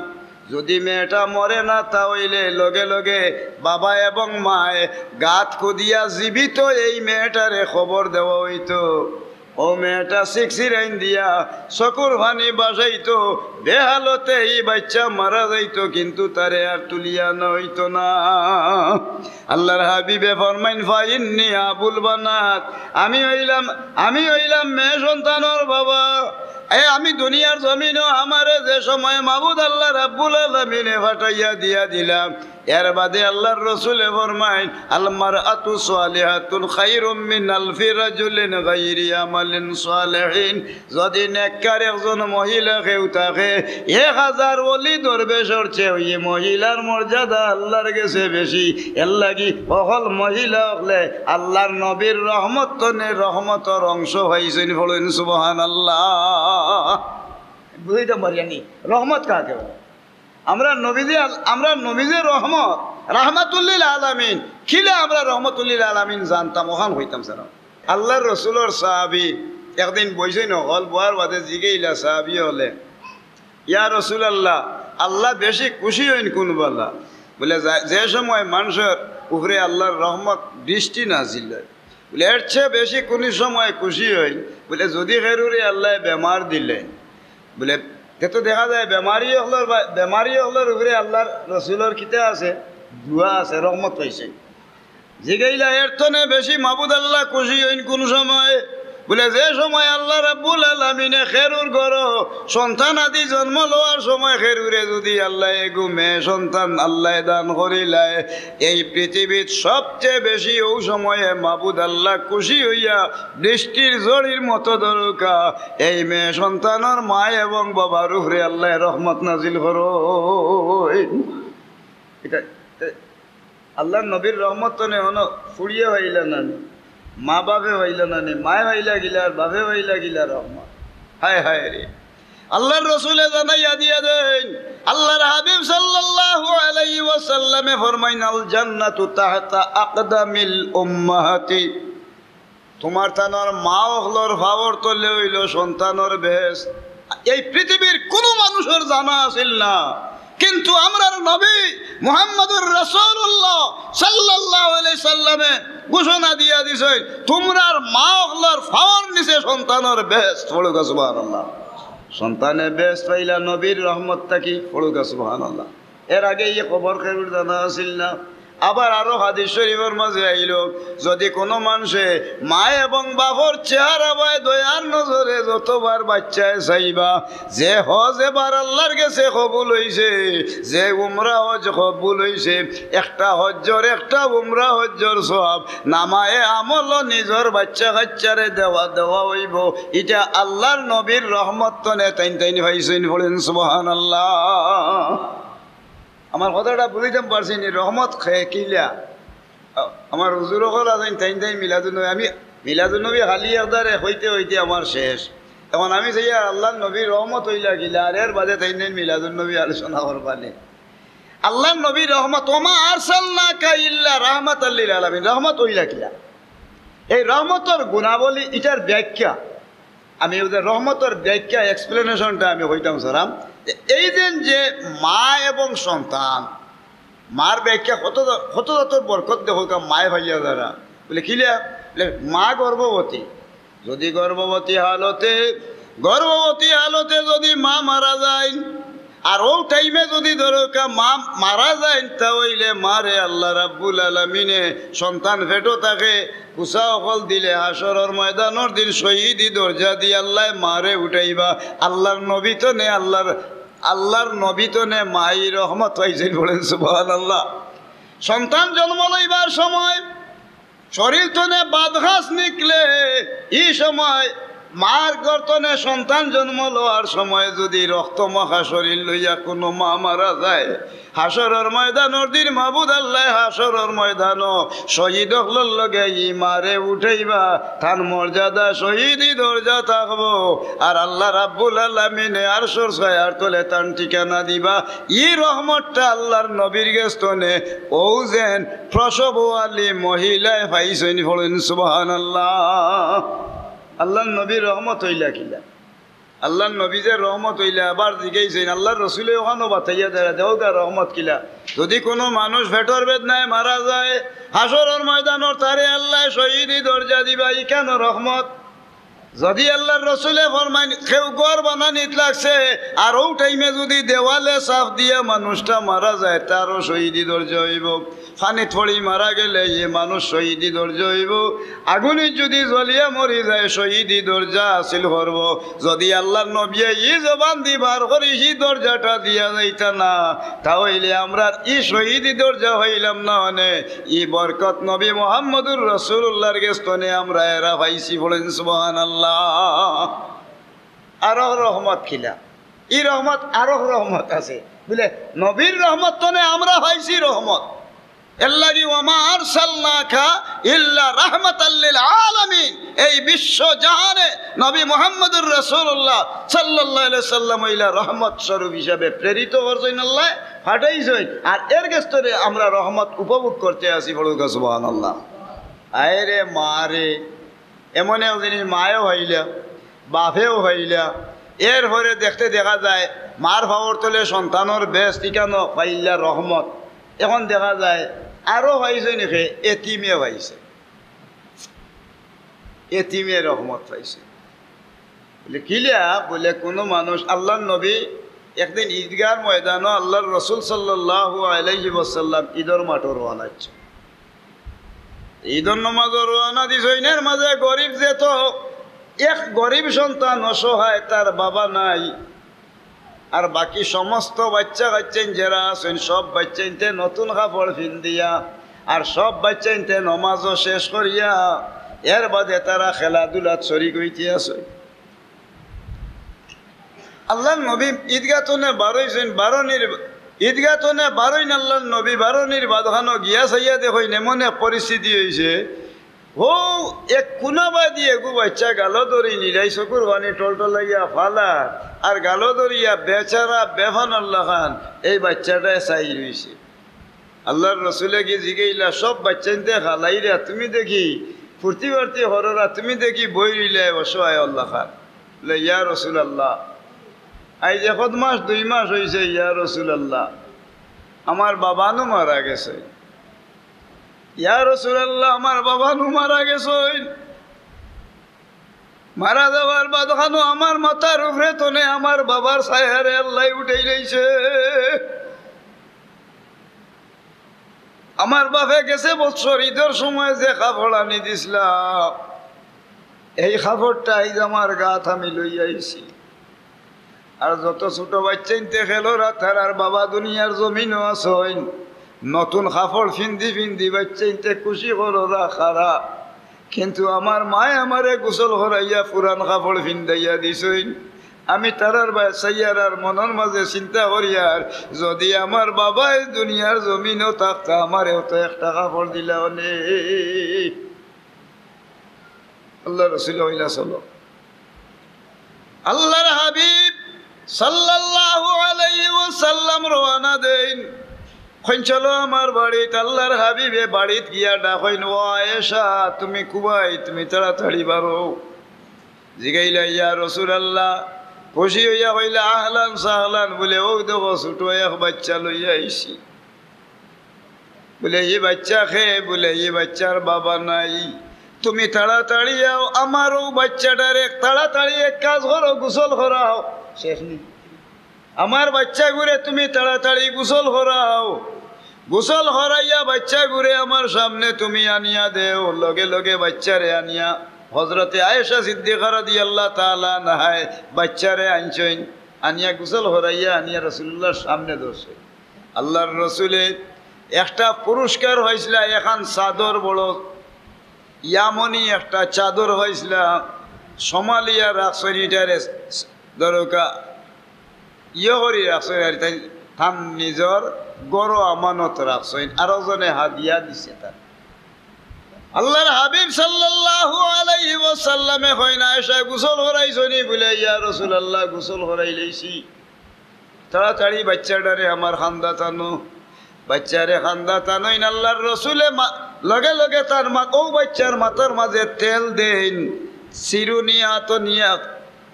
যুদি মেয়েটা মরে না, তা অইলে লগে লগে বাবা এবং মায় গাত খুদিয়া জীবিত এই মেয়েটারে খবর দেওয়া অইতো। অউ মেয়েটা সিকসিরাইন দিয়া চকুর পানি বাসাইতো, বেহালতে ই বাইচ্চা মারা যাইতো, কিন্তু তারে আর তুলিয়া আনা অইতো না। আল্লার হাবিবে ফরমাইন, "ফাইন্নি আবুল বানাত, আমি অইলাম, আমি অইলাম মেয়ে সন্তানর বাবা।" এ, আমি দুনিয়ার জমিনো আমারে যে সময় মাবুদ আল্লাহ রাব্বুল আলামিনে পাঠাইয়া দিয়া দিলাম, এর বাদে আল্লার রসুলে ফরমাইন, "আল মারআতু সালিহাতুন খায়রুম মিন আলফি রাজুলিন গায়রি আমালিন সালিহিন।" যুদি নেককার একজন মহিলা কেউ থাকে, এক হাজার ওলি দরবেশর চেয়ে ওই মহিলার মর্যাদা আল্লার গেছে বেশি। এরলাগি হকল মহিলা অকলে আল্লার নবীর রহমত তনে রহমতর অংশ পাইছইন। পড়ইন সুবহানাল্লাহ। বুঝাইতাম পারিয়ার নি, রহমত কাকে বলে? আমরার নবী যে আল-, আমরার নবী যে রহমত, রাহমাতুল্লিল আলামিন। কিলা আমরা রহমাতুল্লিল আলামিন জানতাম, অখান কইতাম সালাম। আল্লার রসুলর সাহাবি একদিন বইছইন হকল, বওয়ার বাদে জিগাইলা সাহাবি অকলে, "ইয়া রাসুলাল্লাহ, আল্লাহ বেশি খুশি অইন কুনবালা?" বুলে, "যা-, যে সময় মানষর উপরে আল্লার রহমত দৃষ্টি নাজিল অয়।" বুলে, "এর চেয়ে বেশি কুন সময় খুশি অইন?" বুলে, "যুদি কেরুরে আল্লায় বেমার দিলে।" বুলে, তে তো দেখা যায় বেমারি অকলর বা-, বেমারি অকলর উপরে আল্লার রসুলর কিতা আছে? দোয়া আছে, রহমত পাইছে। জিগাইলা, "এর তনে বেশি মাবুদ আল্লাহ খুশি অইন কুন সময়?" বুলে, "যে সময় আল্লাহ রাব্বুল আলামিনে কেরুর ঘরো সন্তান আদি জন্ম লওয়ার সময় কেরুরে যুদি আল্লায় এগু মেয়ে সন্তান আল্লায় দান করিলায়, এই পৃথিবীত সবচেয়ে বেশি অউ সময়ে মাবুদ আল্লাহ খুশি অইয়া বৃষ্টির ঝড়ির মতো দরকা এই মেয়ে সন্তানর মা এবং বাবার উপরে আল্লায় রহমত নাজিল করইন।" ইটা, ইটা আল্লার নবীর রহমত তনে অনো ফুড়িয়ে পাইলা না নি, মা বাপে পাইলা না নি, মায়ে পাইলা কিলা আর বাপে পাইলা কিলা রহমত। হায় হায় রে। আল্লার রসুলে জানাইয়া দিয়া দেইন, আল্লার হাবিব সাল্লাল্লাহু আলাইহি ওয়াসাল্লামে ফরমাইন, "আল জান্নাতু তাহতা আকদামিল উম্মাহাতি।" তুমার তানর মা অকলর পাওর তলে অইলো সন্তানর বেহেস্ত। এই পৃথিবীর কুনু মানুষর জানা আছিল না, কিন্তু আমরার নবী মুহাম্মদুর রাসূলুল্লাহ সাল্লাল্লাহু আলাইহি সাল্লামে ঘোষণা দিয়া দিছইন, "তুমরার মা অকলর পাওর নিচে সন্তানর বেহেস্ত।" পড়ুক্কা সুবহানাল্লাহ। সন্তানে বেহেস্ত পাইলা নবীর রহমত থাকি। পড়ুক্কা সুবহানাল্লাহ। এর আগে ই খবর কেউর জানা আছিল না। আবার আরো হাদিস শরীফর মাঝে আইলো, যুদি কুনু মানষে মা এবং বাপর চেহারা বায় দয়ার নজরে যতবার বাইচ্চায় চাইবা, যে হজ এবার আল্লার গেছে কবুল অইছে, যে উমরা হজ কবুল অইছে, একটা হজ্জর, একটা উমরা হজ্জর সওয়াব নামায়ে আমলো নিজর বাইচ্চা কাইচ্চারে দেওয়া, দেওয়া অইবো। ইটা আল্লার নবীর রহমত তনে তাইন তাইন পাইছইন। পড়ইন সুবহানাল্লাহ। আমার কথাটা বুঝাইতাম পারছি নি? রহমত খে-, কিলা? আ-, আমার হুজুর অকল আছইন, তাইন তাইন মিলাদুন নবী, আমি মিলাদুন নবী খালি একদারে কইতে কইতে আমার শেষ। এখন আমি চাইয়ার আল্লার নবীর রহমত অইলা কিলা, আর এর বাদে তাইন তাইন মিলাদুন নবী আলোচনা করবা নে। আল্লার নবীর রহমত, "ওমা আরসালনাকা ইল্লা রাহমাতাল লিল আলামিন", রহমত অইলা কিলা? এই রহমতর গুণাবলী, ইটার ব্যাখ্যা আমি ওদের রহমতর ব্যাখ্যা, explanation টা আমি কইতাম চাইরাম যে এই দিন যে মা এবং সন্তান, মার ব্যাখ্যা কত জা-, কত জাতর বরকত দেখো কা মায়ে পাইয়া যারা। বুলে, "কিলা?" বুলে, "মা গর্ভবতী, যুদি গর্ভবতী হালতে, গর্ভবতী হালতে যুদি মা মারা যাইন, আর অউ time এ যুদি ধরো কা মা মারা যাইন, তা অইলে মারে আল্লাহ রাব্বুল আলামিনে সন্তান পেটো থাকে কুচা অকল দিলে হাশরর ময়দানর দিন শহীদি দরজা দি আল্লায় মারে উঠাইবা।" আল্লার নবী তনে, আল্লার, আল্লার নবী তনে মাই রহমত পাইছইন। পড়ইন সুবহানাল্লাহ। সন্তান জন্ম লইবার সময় শরীর তনে বাদঘাস নিকলে, ই সময় মার গর্তনে সন্তান জন্ম লওয়ার সময় যদি রক্ত মাখা শরীর লইয়া কোনো মা মারা যায়, হাশরর ময়দানর দিন মাবুদ আল্লাহ হাশরর ময়দানো শহীদ অকলর লগে ই মারে উঠাইবা, তান মর্যাদা শহীদি দরজা থাকবো। আর আল্লাহ রাব্বুল আলামিনে আরশর ছায়ার তলে তান ঠিকানা দিবা। ই রহমতটা আল্লাহর নবীর গেছ তনে অউ যেন প্রসবওয়ালী মহিলায় পাইছইন। পড়ইন সুবহানাল্লাহ। আল্লাহর নবীর রহমত অইলা কিলা? আল্লাহর নবী যে রহমত অইলা, আবার জিগাইছইন, আল্লাহর রসুলে অখানো বাতাইয়া দেরা, দেও গা রহমত কিলা? যদি কোনো মানুষ পেটর বেদনায় মারা যায়, হাশরর ময়দানর তারে আল্লাহ শহীদি দরজা দিবা, ইখানো রহমত। যদি আল্লাহর রসুলে ফরমাইন, কেউ ঘর বানানিত লাগছে, আর অউ টাইমে যদি দেওয়ালে চাপ দিয়া মানুষটা মারা যায়, তারও শহীদি দরজা অইবো। পানিত পড়ি মারা গেলে ই মানুষ শহীদি দরজা অইবো। আগুনে যদি জ্বলিয়া মরি যায়, শহীদি দরজা হাসিল করবো। যদি আল্লাহর নবীয়ে ই জবান দি বার করি হি দরজাটা দিয়া যাইতা না, তা অইলে আমরার ই শহীদি দরজা পাইলাম না অনে। ই বরকত নবী মুহাম্মদুর রাসূলুল্লাহর গেছ তনে আমরা এরা পাইছি। পড়ইন সুবহানাল্লাহ। আরো রহমত কিলা? ই রহমত, আরো রহমত আছে। বুলে, নবীর রহমত তনে আমরা পাইছি রহমত। এরলাগি ওয়ামা আরসালনাকা ইল্লা রাহমাতাল লিল আলামিন। এই বিশ্ব জাহানে নবী মুহাম্মদুর রাসূলুল্লাহ সাল্লাল্লাহু আলাইহি সাল্লাম অইলা রহমত স্বরূপ হিসাবে প্রেরিত করছইন আল্লাহ, পাঠাইছইন। আর এর গেছ তনে আমরা রহমত উপভোগ করতে আছি। পড়উক্কা সুবহানাল্লাহ। আয় রে মা রে, এমন এক জিনিস, মায়ও পাইলা, বাপেও পাইলা। এরপরে দেখতে দেখা যায় মার পাওর তলে সন্তানর বেশ ঠিকানো পাইলা রহমত। এখন দেখা যায় আরো পাইছে নাকি, এতিমে পাইছে, এতিমে রহমত পাইছে। বুলে, কিলা? বুলে, কোনো মানুষ, আল্লাহর নবী একদিন ঈদগাহর ময়দানো আল্লাহর রসুল সাল্লাল্লাহু আলাইহি ওয়াসাল্লাম ঈদর মাঠো রওয়ানা অইছে। ঈদর নমাজো রওয়ানা দিছইন, এর মাঝে গরিব যেত, এক গরিব সন্তান অসহায়, তার বাবা নাই। আর বাকি সমস্ত বাইচ্চা কাইচ্চাইন যেরা আছইন, সব বাইচ্চাইন্তে নতুন কাপড় ফিন্দিয়া, আর সব বাইচ্চাইন্তে নমাজও শেষ করিয়া, এর বাদে তারা খেলাধুলাত শরিক অইতে আছইন। আল্লাহর নবী ঈদগাহ তনে বারইছইন, বারনির, ঈদগাহ তনে বারইন আল্লাহর নবী, বারনির বাদখানো গিয়া চাইয়া দেখইন, এমন এক পরিস্থিতি অইছে, হউ এক কুনাবাদি এগু বাইচ্চা গালো ধরি নিরাই চকুর পানি টলটলাইয়া ফালার, আর গালো ধরিয়া বেচারা বেফানর লাখান এই বাইচ্চাটায় চাই রইছে। আল্লাহর রসুলে কি জিগাইলা, "সব বাইচ্চাইন্তে খালাইরা, তুমি দেখি ফুর্তি ফার্তি কররা, তুমি দেখি বই রইলায় অসহায় অর লাখান?" বুলে, "ইয়া রাসুলাল্লাহ, আইজ এক মাস দুই মাস অইছে, ইয়া রাসুলাল্লাহ, আমার বাবানু মারা গেছে। ইয়া রাসুলাল্লাহ, আমার বাবানু মারা গেছইন। মারা যাওয়ার বাদখানো আমার মাথার উপরে তনে আমার বাবার ছায়ারে আল্লায় উঠাই লইছে। আমার বাপে গেছে বছর ঈদর সময় যে কাপড় আনি দিছলা, এই কাপড়টা আইজ আমার গাত আমি লইয়া আইছি।" আর যত ছোট বাইচ্চাইন্তে খেলরা, তারার বাবা দুনিয়ার জমিনো আছইন, নতুন কাপড় ফিন্দি ফিন্দি বাইচ্চাইন্তে খুশি কররা খারা। কিন্তু আমার মায় আমারে গোসল করাইয়া পুরান কাপড় ফিন্দাইয়া দিছইন। আমি তারার বায় চাইয়ার আর মনর মাঝে চিন্তা করিয়ার, যদি আমার বাবায় দুনিয়ার জমিনো থাকতা, আমারেও তো একটা কাপড় দিলা অনে। আল্লাহর রসুলে কইলা, "চলো।" আল্লাহর হাবিব সাল্লাল্লাহু আলাইহি ওয়াসাল্লাম রওয়ানা দেইন। কইন, "চলো আমার বাড়িত।" আল্লাহর হাবিবে বাড়িত গিয়া ডাকইন, "ও আয়েশা, তুমি কুবাই, তুমি তাড়াতাড়ি বারও।" জিগাইলা, "ইয়া রাসুলাল্লাহ?" খুশি অইয়া কইলা, "আহলান সাহলান।" বুলে, "অউ দেখো, ছোট এক বাইচ্চা লইয়া আইছি।" বুলে, "ই বাইচ্চা কে?" বুলে, "ই বাইচ্চার বাবা নাই।" "তুমি তাড়াতাড়ি আও, আমার অউ বাইচ্চাটারে তাড়াতাড়ি এক কাজ করো, গোসল করাও।" শেষ নি? "আমার বাইচ্চাগুরে তুমি তাড়াতাড়ি গোসল করাও, গোসল করাইয়া বাইচ্চাগুরে আমার সামনে তুমি আনিয়া দেও।" লগে লগে বাইচ্চারে আনিয়া হজরতে আয়েশা সিদ্দিকা রাদিয়াল্লাহু তাআলা আনহায় বাইচ্চারে আনছইন, আনিয়া গোসল করাইয়া আনিয়া রাসুলুল্লাহর সামনে ধরছইন। আল্লাহর রসুলে একটা পুরস্কার পাইছলা, এখান চাদর বড় ইয়ামনি একটা চাদর পাইছলা, সমালিয়া রাখছইন, ইটারে ধরুকা ইয়ে করি রাখছইন, আর তাইন তান নিজর ঘরো আমানত রাখছইন, আরো জনে হাদিয়া দিছে তার। আল্লাহর হাবিব সাল্লাল্লাহু আলাইহি ওয়াসাল্লামে কইন, "আয়েশা, গোসল করাইছনি?" বলে, "ইয়া রাসূলুল্লাহ, গোসল করাই লইছি।" তাড়াতাড়ি বাইচ্চাটারে আমার কান্দো টানো, বাইচ্চারে কান্দো টানইন। আল্লাহর রসুলে মা-, লগে লগে তার মা-, অউ বাইচ্চার মাথার মাঝে তেল দেইন, চিরুনি আতো নিয়া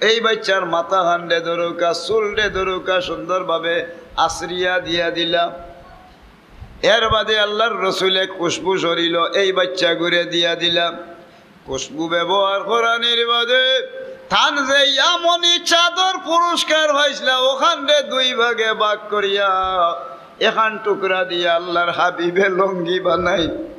এই বাইচ্চার মাথাখানরে ধরুকা, চুলরে ধরুকা, সুন্দরভাবে আছড়িয়া দিয়া দিলা। এর বাদে আল্লাহর রসুলে খুশবু সরিল, এই বাইচ্চাগুরে দিয়া দিলা। খুশবু ব্যবহার করানির বাদে তান যে ইয়ামনি চাদর পুরস্কার পাইছলা, অখানরে দুই ভাগে ভাগ করিয়া এখান টুকরা দিয়া আল্লাহর হাবিবে লুঙ্গি বানাইন,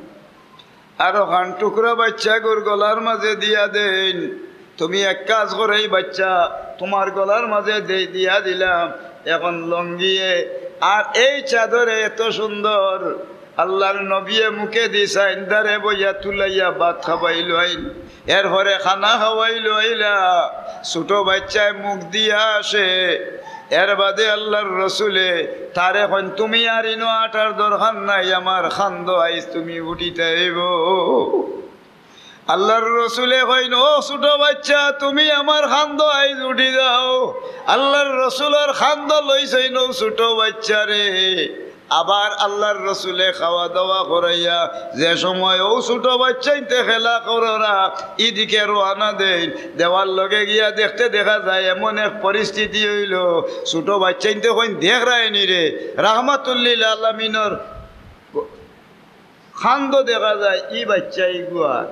আর অখান টুকরা বাইচ্চাগুর গলার মাঝে দিয়া দেইন। তুমি এক কাজ করো, এই বাইচ্চা, তুমার গলার মাঝে দে-, দিয়া দিলাম এখন লুঙ্গিয়ে, আর এই চাদরে এত সুন্দর আল্লাহর নবিয়ে মুখেদি চাইন, দারে বইয়া তুলাইয়া ভাত খাবাইলাইন, এরপরে খানা খাবাইলাইলা। ছোট বাইচ্চায় মুখ দিয়া আসে, এর বাদে আল্লাহর রসুলে তারে কইন, "তুমি আর ইনো আটার দরকার নাই, আমার কান্দো আইজ তুমি উঠিতায় অইবো।" আল্লাহর রসুলে কইন, "ও ছোট বাইচ্চা, তুমি আমার কান্দো আইজ উঠি যাও।" আল্লাহর রসুলর কান্দো লইছইন অউ ছোট বাইচ্চারে। আবার আল্লাহর রসুলে খাওয়া দাওয়া করাইয়া যে সময় অউ ছোট বাইচ্চাইন্তে খেলা কররা, ইদিকে রওয়ানা দেইন, দেওয়ার লগে গিয়া দেখতে দেখা যায় এমন এক পরিস্থিতি অইলো, ছোট বাইচ্চাইন্তে কইন, "দেখরায়নি রে, রাহমাতুল্লিল আলামিনর কান্দো দেখা যায়, ই বাইচ্চা ইগুয়া।"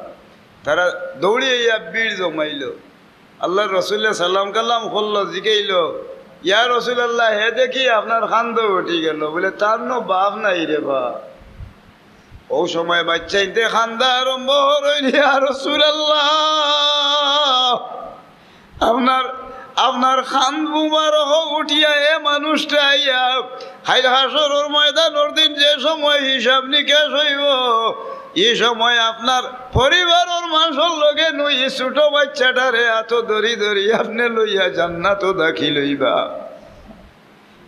তারা দৌড়ি আইয়া ভিড় জমাইলো। আল্লাহর রসুলে সালাম কালাম করলো, জিকাইলো, "ইয়া রাসূলুল্লাহ, হে দেখি আপনার কান্দো উঠি গেল।" বলে, "তার নু বাপ নাই রে বা।" অউ সময় বাইচ্চাইন্তে কান্দা আরম্ভ করইন, "ইয়া রাসূলুল্লাহ, আপনার, আপনার কান্দ মুবারক উঠিয়া এ মানুষটা আইয়া কাইল হাশরর ময়দানর দিন যে সময় হিসাব নিকাশ অইবো, ই সময় আপনার পরিবারর মানষর লগে নু ই ছোট বাইচ্চাটারে আতো ধরি ধরি আপনে লইয়া জান্নাতো দাখিল অইবা।"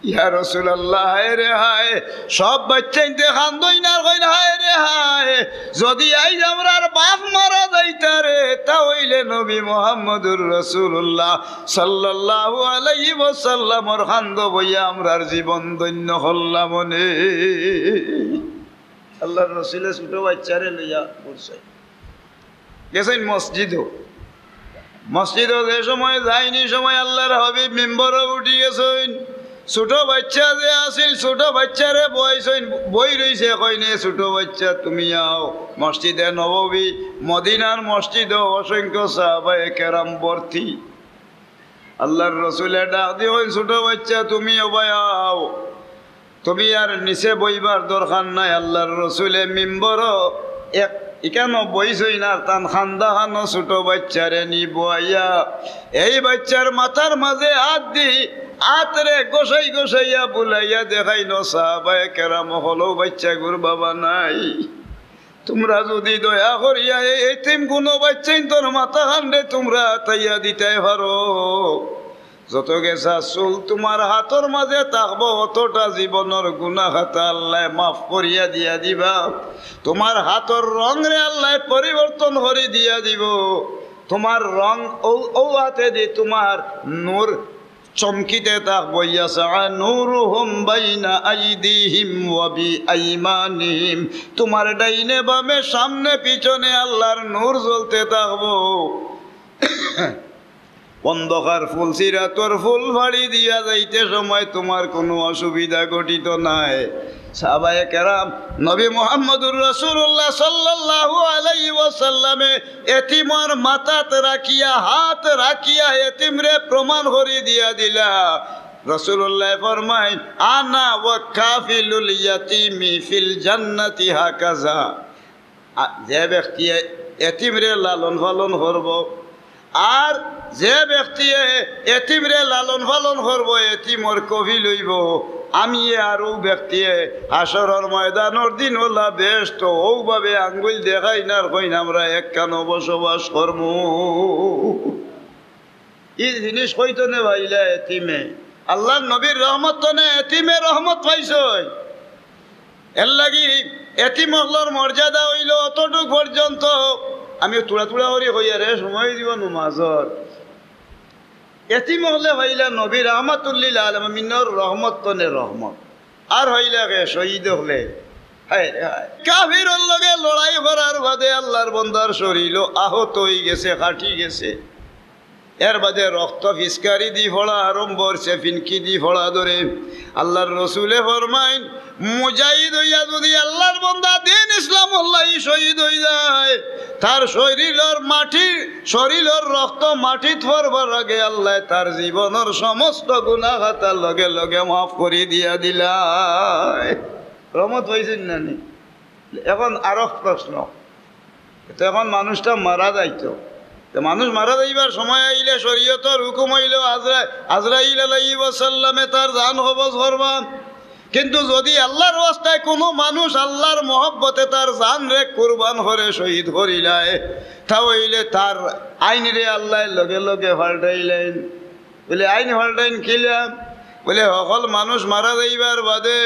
ইয়া রাসূলুল্লাহ, হায় রে হায়, সব বাইচ্চাইন্তে কান্দইন আর কইন, "হায় রে হায়, যুদি আইজ আমরার বাপ মারা যাইতা রে, তা অইলে নবী মুহাম্মদুর রাসূলুল্লাহ সাল্লাল্লাহু আলাইহি ওয়াসাল্লামর কান্দো বইয়া আমরার জীবন ধন্য করলাম অনে।" আল্লাহর রসুলে ছোট বাইচ্চারে লইয়া ঘুরছইন, গেছইন মসজিদো। মসজিদো যে সময় যাইন, ই সময় আল্লাহর হাবিব মিম্বরো উঠি গেছইন। ছোট বাইচ্চা যে আছিল, ছোট বাইচ্চারে বওয়াইছইন, বই রইছে, কইন, "এ ছোট বাইচ্চা, তুমি আও।" মসজিদে নববী, মদিনার মসজিদো অসংখ্য সাহাবায়ে কেরাম ভর্তি। আল্লাহর রসুলে ডাক দি কইন, "ছোট বাইচ্চা, তুমি ওবায় আও, তুমি আর নিচে বইবার দরকার নাই।" আল্লাহর রসুলে মিম্বরো এক, ইকানো বইছইন আর তান কান্দা খানো ছোট বাইচ্চারে নি বওয়াইয়া, এই বাইচ্চার মাথার মাঝে আত দি, আতরে ঘষাই ঘষাইয়া বুলাইয়া দেখাইন, "সাহাবায়ে কেরাম অকল, অউ বাইচ্চাগুর বাবা নাই।" তুমরা যুদি দয়া করিয়া এই এতিম কুনু বাইচ্চাইন্তর মাথাখানরে তুমরা আতাইয়া দিতায় পারো, যত গেছা চুল তুমার আতর মাঝে থাকবো, অতটা জীবনর গুনা খাতা আল্লায় মাফ করিয়া দিয়া দিবা। তুমার আতর রংরে আল্লায় পরিবর্তন করি দিয়া দিবো। তুমার রং অউ, অউ আতেদি তুমার নূর চমকিতে থাকবো, ইয়াসআ নূরুহুম বাইনা আইদিহিম ওয়া বিআইমানিহিম। তুমার ডাইনে বামে সামনে পিছনে আল্লাহর নূর জ্বলতে থাকবো। অন্ধকার পুল সিরাতর পুল ফাড়ি দিয়া যাইতে সময় তুমার কুনু অসুবিধা ঘটিতো নায়। সাহাবায়ে কেরাম, নবী মুহাম্মদুর রাসূলুল্লাহ সাল্লাল্লাহু আলাইহি ওয়াসাল্লামে এতিমর মাথাত রাখিয়া, আত রাখিয়া এতিমরে প্রমাণ করি দিয়া দিলা। রাসূলুল্লায় ফরমাইন, "আনা ওয়া কাফিলুল ইয়াতিমি ফিল জান্নাতি হাকাযা।" আ, যে ব্যক্তিয়ে এতিমরে লালন পালন করবো, আর যে ব্যক্তিয়ে এতিমরে লালন পালন করবো, এতিমর কফিল অইবো, আমি আর অউ ব্যক্তিয়ে হাশরর ময়দানর দিন অলা বেহেস্তো অউভাবে আঙ্গুল দেখাইন আর কইন, আমরা একখানো বসবাস করমু। ই জিনিস কইতো নে ভাইলা এতিমে। আল্লার নবীর রহমত তো নে এতিমে রহমত পাইছইন। এরলাগি এতিম অকলর মর্যাদা অইলো অতটুক পর্যন্ত। আমি তুড়া তুড়া করি কইয়ার, সময় দিবো নমাজর। এতিম অকলে ভাইলা নবী রাহমাতুল্লিল আলামিনর রহমত তো নে রহমত। আর ভাইলা কে শহীদ অকলে, হায় রে হায়। কাফিরর লগে লড়াই করার বাদে আল্লার বন্দার শরীল আহত অইগেছে, কাটি গেছে। এর বাদে রক্ত ফিসকারি দি ফড়া আরম্ভ অইছে, ফিনকি দি ফড়া ধরে। আল্লার রসুলে ফরমাইন, মুজাহিদ অইয়া যুদি আল্লার বন্দা দিন ইসলামর লাগি শহীদ অইযায়, তার শরীলর মাটি, শরীলর রক্ত মাটিত পড়বার আগে আল্লায় তার জীবনর সমস্ত গুনা খাতা লগে লগে মাফ করি দিয়া দিলায়। রহমত পাইছইন না নি? এখন আরক প্রশ্ন, তো এখন মানুষটা মারা যাইতো, তো মানুষ মারা যাইবার সময় আইলে শরীয়তর হুকুম অইলো আজরা-, আজরাইল আলাইহিস সালামে তার জান কবজ করবা। কিন্তু যুদি আল্লার ওয়াস্তায় কুনু মানুষ আল্লার মহব্বতে তার জানরে কুরবান করে শহীদ করিলায়, তা অইলে তার আইনরে আল্লায় লগে লগে পাল্টাইলাইন। বুলে, আইন পাল্টাইন কিলা? বুলে, হকল মানুষ মারা যাইবার বাদে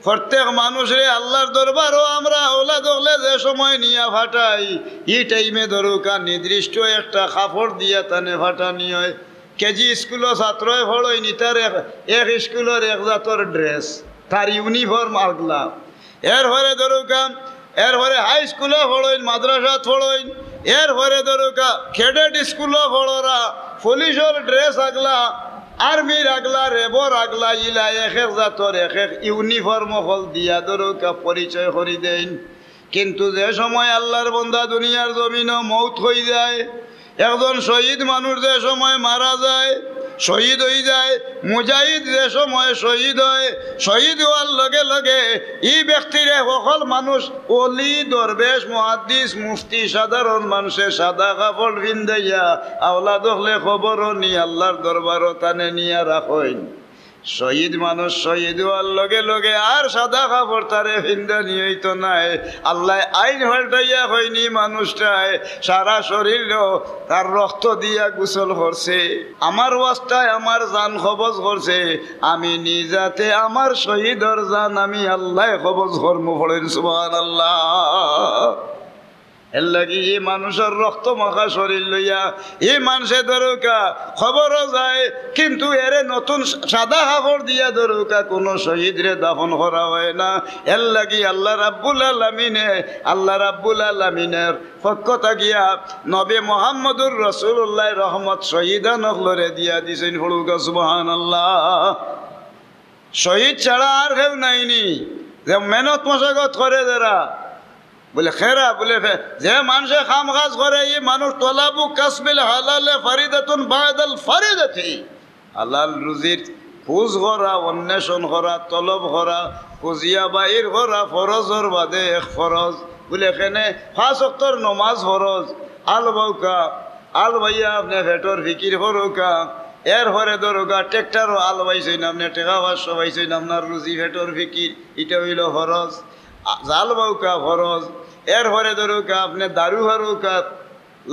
প্রত্যেক মানুষরে আল্লার দরবারো আমরা আওলাদ অকলে যে সময় নিয়া ফাটাই, ই টাইমে ধরউক্কা নির্দিষ্ট একটা কাপড় দিয়া তানে ফাটানি অয়। কেজি স্কুলো ছাত্রয় পড়ইন, ইতার এক, এক স্কুলর এক জাতর ড্রেস, তার ইউনিফর্ম আগলা। এরপরে ধরউক্কা, এরপরে হাই স্কুলো পড়ইন, মাদ্রাসাত পড়ইন, এরপরে ধরউক্কা ক্যাডেট স্কুলো পড়রা, পুলিশর ড্রেস আগলা, আর্মির আগলা, রেবর আগলা, ইলা এক এক জাতর এক এক ইউনিফর্ম অকল দিয়া ধরউক্কা পরিচয় করি দেইন। কিন্তু যে সময় আল্লার বন্দা দুনিয়ার জমিনো মউত অইযায়, একজন শহীদ মানুষ যে সময় মারা যায়, শহীদ অইযায়, মুজাহিদ যে সময় শহীদ অয়, শহীদ অওয়ার লগে লগে ই ব্যক্তিরে হকল মানুষ, অলি, দরবেশ, মুহাদ্দিস, মুফতি, সাধারণ মানষে সাদা কাপড় ফিন্দাইয়া আওলাদ অকলে কবরো নি আল্লার দরবারো তানে নিয়া রাখইন। শহীদ মানুষ শহীদ অওয়ার লগে লগে আর সাদা কাপড় তারে ফিন্দানি অইতো নায়। আল্লায় আইন পাল্টাইয়া কইন ই মানুষটায় সারা শরীলো তার রক্ত দিয়া গোসল করছে, আমার ওয়াস্তায় আমার জান কবজ করছে, আমি নিজ আতে আমার শহীদর জান আমি আল্লায় কবজ করমু। পড়ইন সুবহানাল্লাহ। এরলাগি ই মানুষর রক্ত মাখা শরীল লইয়া ই মানষে ধরউক্কা কবরো যায়, কিন্তু এরে নতুন সাদা কাপড় দিয়া ধরউক্কা কুনু শহীদরে দাফন করা অয় না। এরলাগি আল্লাহ রাব্বুল আলামিনে, আল্লাহ রাব্বুল আলামিনর পক্ষ থাকিয়া নবী মুহাম্মদুর রাসূলুল্লাহর রহমত শহীদান অকলরে দিয়া দিছইন। পড়উক্কা সুবহানাল্লাহ। শহীদ ছাড়া আর কেউ নাই নি, যে মেহনত মশাকত করে যেরা। বুলে, কেরা? বুলে, ফে-, যে মানষে কাম কাজ করে, ই মানুষ। তলাবু কাসবিল হালালে ফারিদাতুন বাদাল ফারিদাতি। হালাল রুজির খোঁজ করা, অন্বেষণ করা, তলব করা, খুঁজিয়া বাইর করা, ফরজর বাদে এক ফরজ। বুলে, কেনে পাঁচ ওয়াক্তর নমাজ ফরজ, আল বাউক্কা, আল বাইয়া আপনে পেটর ফিকির করউক্কা, এরপরে ধরউক্কা ট্রেক্টরো আল বাইছইন আপনে, টেকা পাঁচশো পাইছইন, আপনার রুজি পেটর ফিকির, ইটা অইলো ফরজ। আ-, জাল বাউক্কা ফরজ, এরপরে ধরউক্কা আপনে দারু করউক্কা,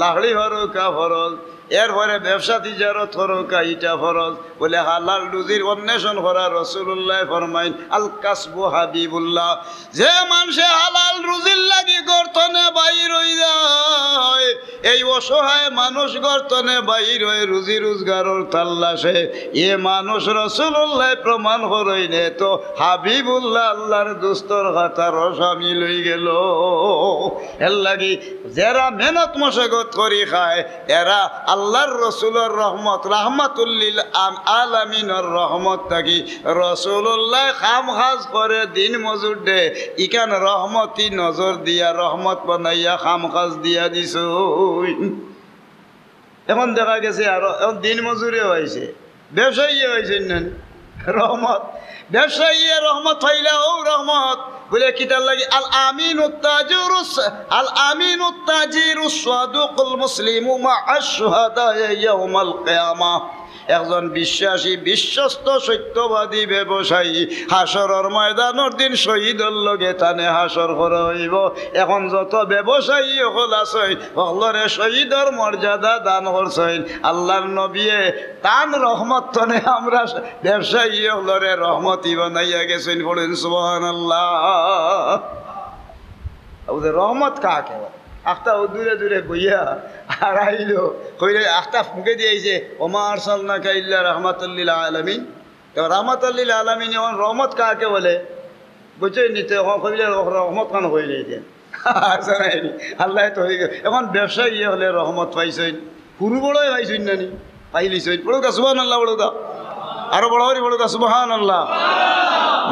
লাকড়ি করউক্কা ফরজ, এরপরে ব্যবসা তিজারত করউক্কা, ইটা ফরজ। বুলে, হালাল রুজির অন্বেষণ করা, রাসূলুল্লায় ফরমাইন, আল কাসবু হাবিবুল্লাহ। যে মানষে হালাল রুজির লাগি ঘর তনে বাইর অইযায়, এই অসহায় মানুষ ঘর তনে বাইর অয় রুজি রুজগারর তাল্লাশে, ই মানুষ রাসূলুল্লায় প্রমাণ করইন তো হাবিবুল্লাহ, আল্লার দুস্তর কাতারো শামিল অইগেলো। এরলাগি যেরা মেহনত মশাকত করি খায়, এরা আল্লার রসুলর রহমত, রাহমাতুল্লিল আম-, আলামিনর রহমত থাকি রাসূলুল্লায় কাম কাজ করে দিন মজুর দে, ইখান রহমতি নজর দিয়া, রহমত বানাইয়া কাম কাজ দিয়া দিছইন। এখন দেখা গেছে আরো, এখন দিন মজুরেও আইছে, ব্যবসায়ীও আইছে, না? রহমত, ব্যবসায়ী রহমত পাইলা, ও রহমত। বুলে, "কিতার লাগি?" "আল আমিনুত তাজিরুস, আল আমিনুত তাজিরুস সাদুকুল মুসলিমু মা'আশ শুহাদায়ে ইয়াউমাল কিয়ামা।" একজন বিশ্বাসী, বিশ্বস্ত, সত্যবাদী ব্যবসায়ী হাশরর ময়দানর দিন শহীদর লগে তানে হাশর করা অইবো। এখন যত ব্যবসায়ী অকল আছইন, অকলরে শহীদর মর্যাদা দান করছইন। আল্লার নবিয়ে তান রহমত তনে আমরা ব্যবসায়ী অকলরে রহমতি বানাইয়া গেছইন। পড়ইন সুবহানাল্লাহ। অউ যে রহমত কাকে বলে? আখতা অউ দূরে দূরে বইয়া আর আইলো, কইলে আখতা মুখেদি আইছে, "ওমা আরসালনাকা ইল্লা রাহমাতাল লিল আলামিন।" তো রাহমাতাল লিল আলামিন, এখন রহমত কাকে বলে? বুঝছইন নি? তো এখন কইলে রহ-, রহমত খান কইলে যে। আচ্ছা, নাই নি। আল্লায় তো অইগেছে। এখন ব্যবসায়ী অকলে রহমত পাইছইন, হুরু বড়য় পাইছইন না নি? পাইলিছইন। পড়উক্কা সুবহানাল্লাহ, পড়উক্কা। আরো বড় করি পড়উক্কা সুবহানাল্লাহ।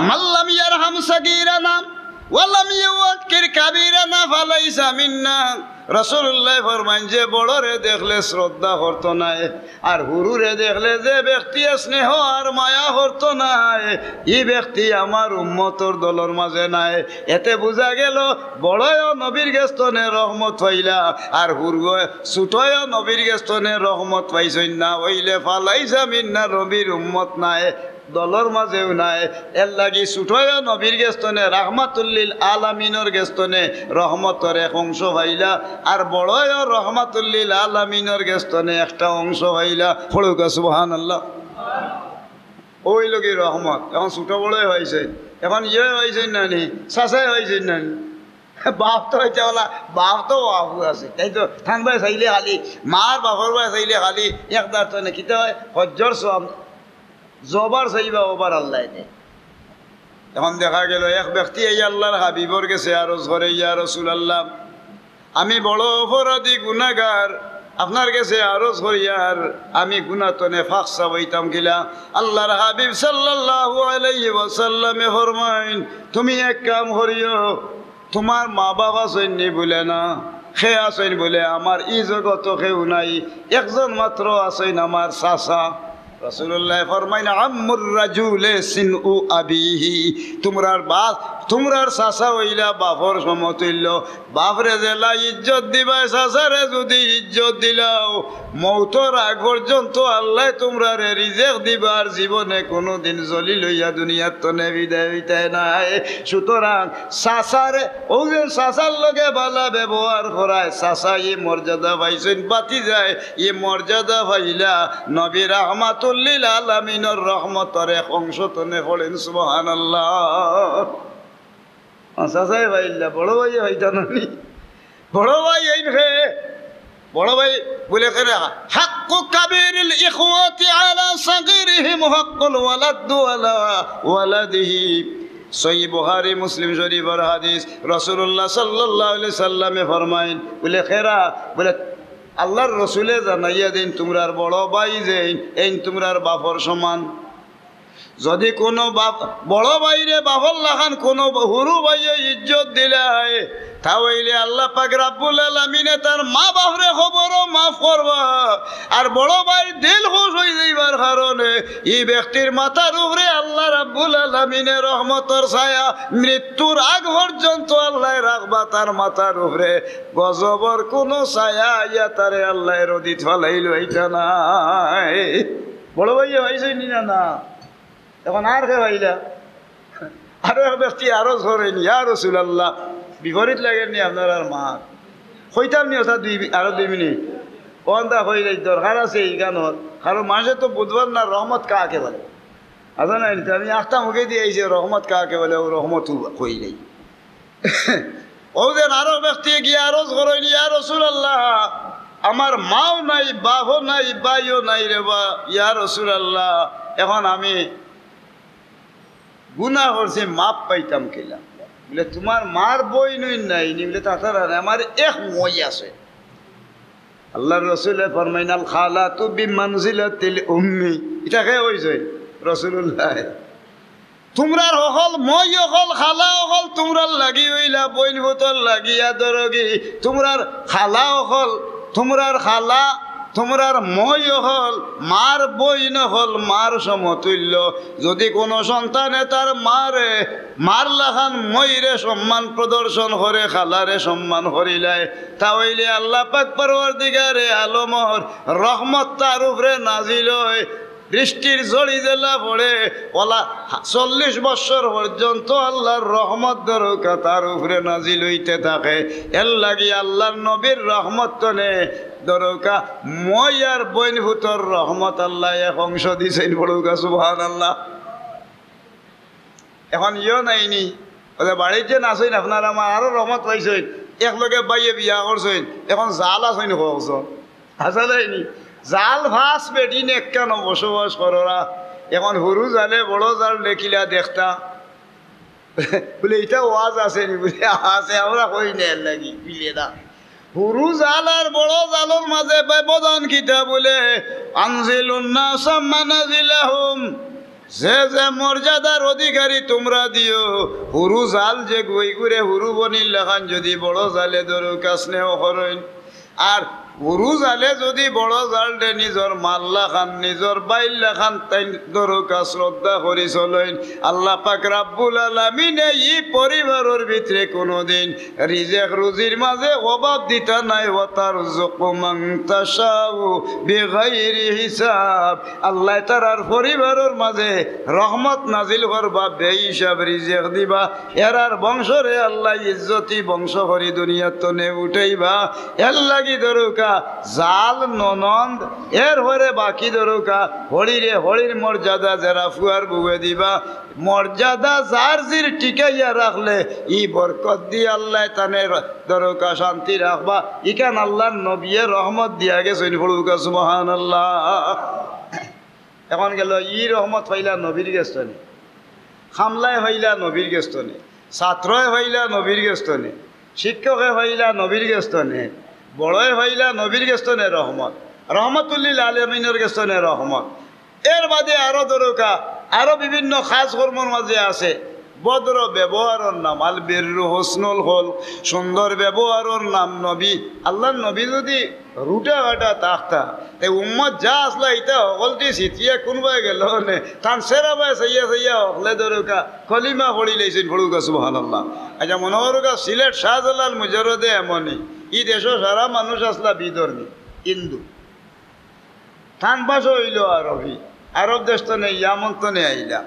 "মাল্লাম ইয়ারহাম সাগীরানা ওয়ালাম ইউওয়াক্কির কাবীরানা ফালাইসা মিন্না।" রাসূলুল্লায় ফরমাইন, যে বড়রে দেখলে শ্রদ্ধা করতো নায়, আর হুরুরে দেখলে যে ব্যক্তিয়ে স্নেহ আর মায়া করতো নায়, ই ব্যক্তি আমার উম্মতর দলর মাঝে নায়। এতে বুঝা গেলো, বড়য়ও নবীর গেছ তনে রহমত পাইলা, আর হুরুয়ে, ছুটয়ও নবীর গেছ তনে রহমত পাইছইন না, অইলে ফালাইসা মিন্না, নবীর উম্মত নায়, দলর মাঝেও নায়। এরলাগি ছুটয়ও নবীর গেছ তনে রাহমাতুল লিল আলামিনর গেছ তনে রহমতর এক অংশ পাইলা, আর বড়য়ও রাহমাতুল লিল আলামিনর গেছ তনে একটা অংশ পাইলা। পড়উক্কা সুবহানাল্লাহ। অউ অইলো গি রহমত। এখন ছুটো বড়য় পাইছইন, এখন ইয়ে পাইছইন না নি, চাচায় পাইছইন না নি। বাফ তো অইতে অলা, বাফ তো বাফ আছে। তাইন তো তান বায় চাইলে খালি, মার বাফর বায় চাইলে খালি, এক দার তো না, কিতা অয়, হজ্জর সওয়াব, যবার চাইবা অবার আল্লায় দেয়। এখন দেখা গেলো এক ব্যক্তি এই আল্লার হাবিবর গেছে আরজ করে, "ইয়া রাসূলুল্লাহ, আমি বড় অপরাধী গুনাগার, আপনার গেছে আরজ করিয়ার আমি গুনা তনে পাক সাফ অইতাম কিলা?" আল্লার হাবিব সাল্লাল্লাহু আলাইহি ওয়াসাল্লামে ফরমাইন, "তুমি এক কাম করিও, তুমার মা-বাফ আছইন নি?" বুলে, "না।" "কে আছইন?" বুলে, "আমার ই জগতো কেউ নাই, একজন মাত্র আছইন, আমার চাচা।" রাসূলুল্লায় ফরমাইন, "আম্মুর রাজুলে সিনউ আবিহি।" তুমরার বাফ, তুমরার চাচা অইলা বাফর সমতুল্য। বাফরে যেলা ইজ্জত দিবায়, চাচারে যুদি ইজ্জত দিলাও, মউতর আগ পর্যন্ত আল্লায় তুমরারে রিজেক দিবা, আর জীবনে কুনুদিন জলিল অইয়া দুনিয়ার তনে বিদায় অইতায় নায়। সুতরাং চাচারে, অউ যে চাচার লগে ভালা ব্যবহার করায়, চাচায় ই মর্যাদা পাইছইন, ভাতিজায় ই মর্যাদা পাইলা, নবী রাহমাতুল লিল আলামিনর রহমতর এক অংশ তনে। পড়ইন সুবহানাল্লাহ। ও চাচায় পাইলা, বড় ভাইয়ে পাইতা না নি? বড় ভাই অইন কে? বড় ভাই বুলে কেরা? "হাক্কু কাবীরিল ইখওয়াতি আলা সাগীরিহিম হাক্কুল ওয়ালাদু আলা ওয়ালাদিহি।" সহিহ বুখারী, মুসলিম শরীফর হাদিস। রাসূলুল্লাহ সাল্লাল্লাহু আলাইহি সাল্লামে ফরমাইন, বুলে কেরা? বুলে, আল্লার রসুলে জানাইয়া দেইন, তুমরার বড় ভাই যেইন, এইন তুমরার বাফর সমান। যুদি কুনু বাফ, বড় ভাইরে বাফর লাখান কুনু হুরু ভাইয়ে ইজ্জত দিলায়, তা অইলে আল্লা পাক রাব্বুল আলামিনে তার মা-বাফরে কবরো মাফ করবা। আর বড় ভাইর দিল খুশ অইযাইবার কারণে ই ব্যক্তির মাথার উপরে আল্লা রাব্বুল আলামিনে রহমতর ছায়া মৃত্যুর আগ পর্যন্ত আল্লায় রাখবা তার মাথার উপরে। গজবর কুনু ছায়া আইয়া তারে আল্লায় রদিত ফালাইল অইতা নায়। বড় ভাইয়ে পাইছইন নি না? না। এখন আর কে পাইলা? আরো এক ব্যক্তি আরজ করইন, "ইয়া রাসুলাল্লাহ, বিপরীত লাগের নি আপনার আর মার?" কইতাম নি ওটা দুই, আরো দুই মিনিট। অখন তা কইলে দরকার আছে ইখানর। কারণ মানষে তো বুঝবার না রহমত কাকে বলে। আচ্ছা না, আমি আখতা মুখেদি আইছে রহমত কাকে বলে, অউ রহমত কইলেই। অউ যেন আরো ব্যক্তি গিয়া আরজ করইন, "ইয়া রাসুলাল্লাহ, আমার মাও নাই, বাফও নাই, ভাইও নাই রে বা, ইয়া রাসুলাল্লাহ, এখন আমি গুনা করছি, মাফ পাইতাম কিলা?" বুলে, "তুমার মার বইন নাই নি?" বুলে, "তাছাড়া নাই, আমার এক মই আছে।" আল্লার রসুলে ফরমাইন, "আল খালাতু বিমানজিলাতিল উম্মি।" ইটা কে কইছে? রাসুলুল্লাহ। তুমরার হকল, মই হকল, খালা হকল, তুমরার লাগি অইলা, বইন ফুতর লাগি আদরগি। তুমরার খালা হকল, তুমরার খালা, তোমরার মই অকল মার বইন অকল মার সমতুল্য। যদি কোনো সন্তানে তার মারে, মার লাখান মইরে সম্মান প্রদর্শন করে, খালারে সম্মান করিলায়, তা অইলে আল্লাহ পাক পরওয়ারদিগারে আলমর রহমত তার উপরে নাজিল অয়। বৃষ্টির ঝড়ি যেলা পড়ে, অলা চল্লিশ বছর পর্যন্ত আল্লাহর রহমত দরকা তার উপরে নাজিল অইতে থাকে। এর লাগি আল্লাহর নবীর রহমত তনে দরকা মই আর বইন ফুতর রহমত আল্লাহ এক অংশ দিছইন, পড়ুকা সুবহানাল্লাহ। এখন ইয়ো নাইনি, ওদের বাড়িত যেন আছইন, আপনারা আমার আরো রহমত পাইছইন, এক লগে বাইয়ে বিয়া করছইন, এখন জাল আছইন কওকজন, আসা যায়নি। জাল ফাঁস বেটিন একখানো বসবাস কররা, এখন হুরু জালে বড় জাল দেখিলা দেখতা। বলে, "ইটা ওয়াজ আছেনি?" বলে, "আছে, আমরা কই না এর লাগি, বুঝলে না?" হুরু জাল আর বড় জালর মাঝে ব্যবধান কিতা বলে, "আনজিলুন নাসা মানাজিলাহুম।" যে যে মর্যাদার অধিকারী তোমরা দিও, হুরু জাল যে গই করে হুরু বনির লাখান যদি বড় জালে দরকা স্নেহ করইন, আর হুরু জালে যদি বড় জালরে নিজর মার লাখান, নিজর বাইর লাখান তাইন দরকা শ্রদ্ধা করি চলইন, আল্লাহ পাক রাব্বুল আলামিনে ই পরিবারর ভিতরে কোনোদিন রিজেক রুজির মাঝে অভাব দিতা নায়। "ওয়া তারযুকু মান তাশাউ বিগাইরি হিসাব।" আল্লাহ তারার পরিবারর মাঝে রহমত নাজিল করবা, বেহিসাব রিজেক দিবা। এরার বংশরে আল্লাহ ইজ্জতি বংশ করি দুনিয়াত তনে উঠাইবা। এর লাগি দরকা জাল ননদ, এর হরে বাকি দরকা হরিরে, হরির মর্যাদা যেরা ফুয়ার বউয়ে দিবা। মর্যাদা যার জির টিকাইয়া রাখলে ই বরকত দি আল্লাহ তানে দরকা শান্তি রাখবা। ইখান আল্লাহর নবিয়ে রহমত দিয়া গেছইন, পড়ুকা সুবহানাল্লাহ। এখন গেল, ই রহমত পাইলা নবীর গেছ তনে, খামলায় পাইলা নবীর গেছ তনে, ছাত্রয় পাইলা নবীর গেছ তনে, শিক্ষকে পাইলা নবীর গেছ তনে, বড়য় পাইলা নবীর গেছ তনে রহমত, রহমতুল্লিল আলামিনর গেছ তনে রহমত। এর বাদে আরো দরকা, আরো বিভিন্ন কাজ কর্মর মাঝে আছে। ভদ্র ব্যবহারর নাম আল বিররু হুসনুল খুলক, সুন্দর ব্যবহারর নাম নবী। আল্লাহর নবী যদি রুটা কাটা থাকতা, তে উম্মত যা আসলা ইতা হকলটি সিটিয়া কোনবায় গেল নে, তান সেরাবায় সাইয়া সাইয়া হকলে দরকা কলিমা পড়ি লাইছইন, পড়ুকা সুবহানাল্লাহ। আচ্ছা, মনে করুকা সিলেট শাহজালাল মুজাররদে এমনই, ই দেশো সারা মানুষ আসলা বিধর্মী, হিন্দু। তান ভাষা অইলো আরবি, আরব দেশ তনে ইয়ামন তনে আইলা।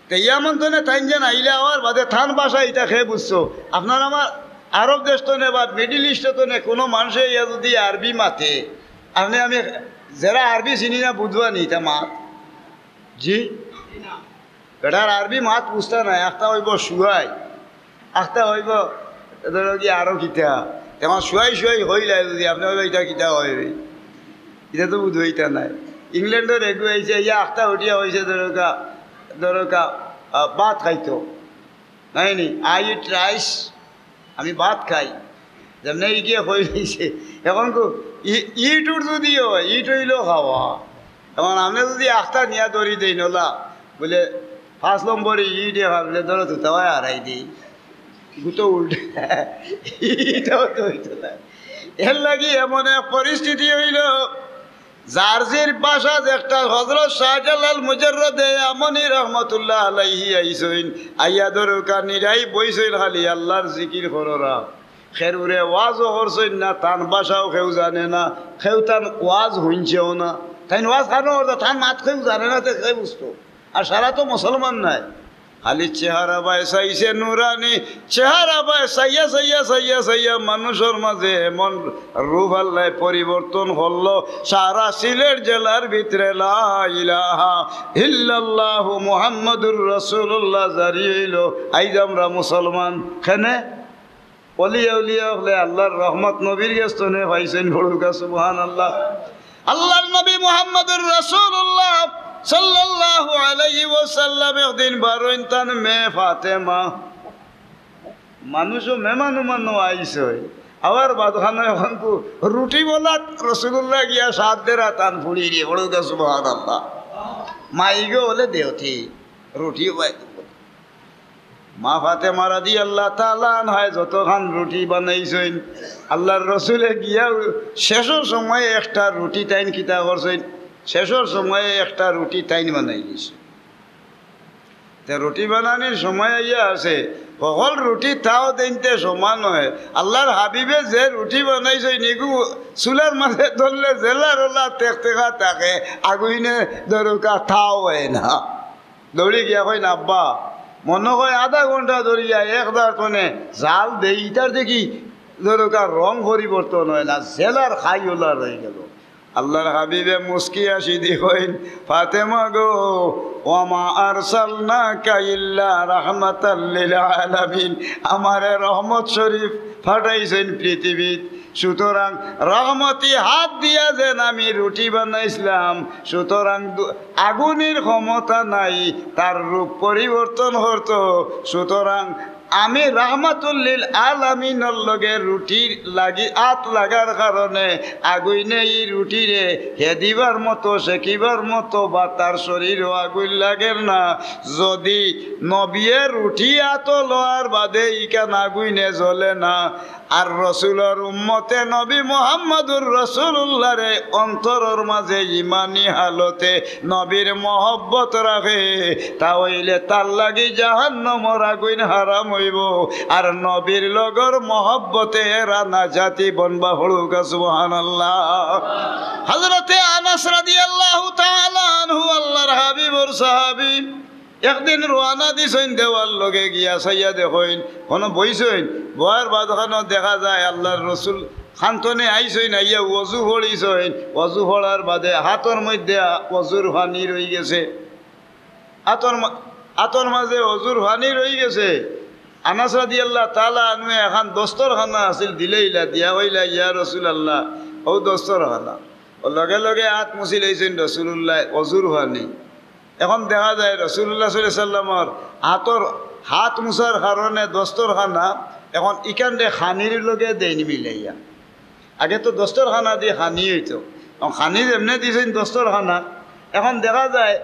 তে ইয়ামন তনে তাইন যেন আইলা, আওয়ার বাদে তান ভাষা ইতা কে বুঝছো? আপনার আমার আরব দেশ তনে বা মিডল ইস্ট তনে কোনো মানুষে ইয়া যদি আরবি মাতে, আপনি আমি যেরা আরবি চিনি না বুঝবা নি ইতা মাত? জি? বেটার আরবি মাত বুঝতা নায়, একটা অইবো শুয়াই, আখতা অইবো, ধরো কি আরো কিতা, তেমন শুয়াই শুয়াই হইলাই যদি আপনি অইবো ইটা কিতা অইবে, ইটা তো বুঝবো ইটা নায়। ইংল্যান্ডর এগু আইছে, ইয়া আখতা উঠিয়া অইছে, ধরো কা, ধরো কা, আহ, ভাত খাইতো, নায় নি? "I eat rice", আমি ভাত খাই। যেমনে ইগিয়ে কই দিছে, এখন কো, ই-, ইটুর যদি হয়, ইট অইলো খাওয়া। এখন আপনি যদি আখতা নিয়া ধরি দেই নলা, বলে, পাঁচ নম্বরে ইটে ভাবলে ধরো তো তাওয়ায় হারাই দেই। গুতো উল্টে। ইটাও তো হইতো না। এর লাগি এমন এক পরিস্থিতি অইলো, যার যের ভাষা যে একটা হজরত শাহজালাল মুজাররদে ইয়ামনি রহমতুল্লাহ আলাইহি আইছইন, আইয়া দরকা নিরাই বইছইন খালি আল্লাহর জিকির কররা। খেরুরে ওয়াজও করছইন না, তান ভাষাও কেউ জানে না, কেউ তান ওয়াজ হুনছেও না। তাইন ওয়াজ কানো করতা, তান মাত কেউ জানে না, তে কে বুঝতো? আর সারা তো মুসলমান নায়। খালি চেহারা বায় চাইছে নুরানি, চেহারা বায় চাইয়া, চাইয়া, চাইয়া, চাইয়া মানুষর মাঝে এমন রূপ আল্লায় পরিবর্তন করলো, সারা সিলেট জেলার ভিতরে লা ইলাহা ইল্লাল্লাহু মুহাম্মাদুর রাসূলুল্লাহ জারি অইলো। আইজ আমরা মুসলমান। কেনে? অলিয়া উলিয়া অকলে আল্লাহর রহমত নবীর গেছ তনে পাইছইন, পড়ুকা সুবহানাল্লাহ। আল্লাহর নবী মুহাম্মাদুর রাসূলুল্লাহ সাল্লাল্লাহু আলাইহি ওয়াসাল্লাম একদিন বারইন তান মেয়ে ফাতেমা, মানুষও মেহমান উমানো আইছে, আবার বাদখানো এখন কু রুটি বলাত রাসূলুল্লাহ গিয়া সাত দেরা তান ফুড়ি দিয়ে, পড়ুকা সুবহানাল্লাহ। মাইগো বলে দেওতি রুটিও বাই মা ফাতেমা রাদিয়াল্লাহু তাআলা আনহায় যতখান রুটি বানাইছইন, আল্লাহর রসুলে গিয়া শেষর সময়ে একটা রুটি তাইন কিতা করছইন, শেষর সময়ে একটা রুটি তাইন বানাই দিছে। তে রুটি বানানির সময় আইয়া আছে, হকল রুটি তাও দেইনতে সমান হয়। আল্লাহর হাবিবে যে রুটি বানাইছইন, ইগু চুলার মাঝে ধরলে জেলা রোলা তেক তেকা থাকে, আগুইনে দরকা তাও হয় না। দৌড়ি গিয়া কইন, "আব্বা, মনো কয় আধা ঘন্টা ধরিয়া এক দাঁড় তনে জাল দেই, ইটার দেখি দরকা রং পরিবর্তন হয় না, জেলার খাই ওলা রই গেল।" আল্লাহর হাবিবে মুস্কি আসি দি কইন, "ফাতেমা গো, ওয়া মা আরসালনাকা ইল্লা রাহমাতাল লিল আলামিন, আমারে রহমত শরীফ পাঠাইছইন পৃথিবীত, সুতরাং রহমতি হাত দিয়া যেন আমি রুটি বানাইছলাম, সুতরাং দু-, আগুনের ক্ষমতা নাই তার রূপ পরিবর্তন করতো, সুতরাং আমি রাহমাতুল্লিল আলামিনর লগে রুটির লাগি আত লাগার কারণে আগুইনে ই রুটিরে হেদিবার মতো, সেকিবার মতো বা তার শরীরও আগুইন লাগের না।" যদি নবিয়ে রুটি আতো লওয়ার বাদে ইখান আগুইনে জ্বলে না, আর রসুলর উম্মতে নবী মুহাম্মাদুর রসুলুল্লাহরে অন্তরর মাঝে ইমানি হালতে নবীর মহব্বত রাখে, তা অইলে তার লাগি জাহান্নামর আগুইন হারাম অইবো। আর নবীর লগর মহব্বতে এরা নাজাতি বনবা, হড়ুকা সুবহানাল্লাহ। হযরতে আনাস রাদিয়াল্লাহু তাআলা আনহু, আল্লাহর হাবিবর সাহাবী, একদিন রওয়ানা দিছইন, দেওয়ার লগে গিয়া চাইয়া দেখইন, কোনো বইছইন, বওয়ার বাদ খানো দেখা যায় আল্লাহর রসুল খান্তনে আইছইন, আইয়া ওযু পড়িছইন, ওযু পড়ার বাদে হাতর মধ্যে ওযুর পানি রই গেছে, হাতর মা-, হাতর মাঝে ওযুর পানি রই গেছে। আনাস রাদিয়াল্লাহু তাআলা আনহু এখান দস্তরখানা আছিল, দিলাইলা, দিয়া কইলা, "ইয়া রাসূলুল্লাহ, ও দস্তরখানা।" ও লগে লগে আত মুছি লইছইন রসুলুল্লাহ ওযুর পানি। এখন দেখা যায় রসুলুল্লাহ সাল্লাল্লাহু আলাইহি ওয়াসাল্লামর হাতর, হাত মুছার কারণে দস্তরখানা এখন ইখানরে পানির লগে দেইন মিলাইয়া। আগে তো দস্তরখানা দি পানি অইতো, এখন পানি যেমনে দিছইন দস্তরখানা, এখন দেখা যায়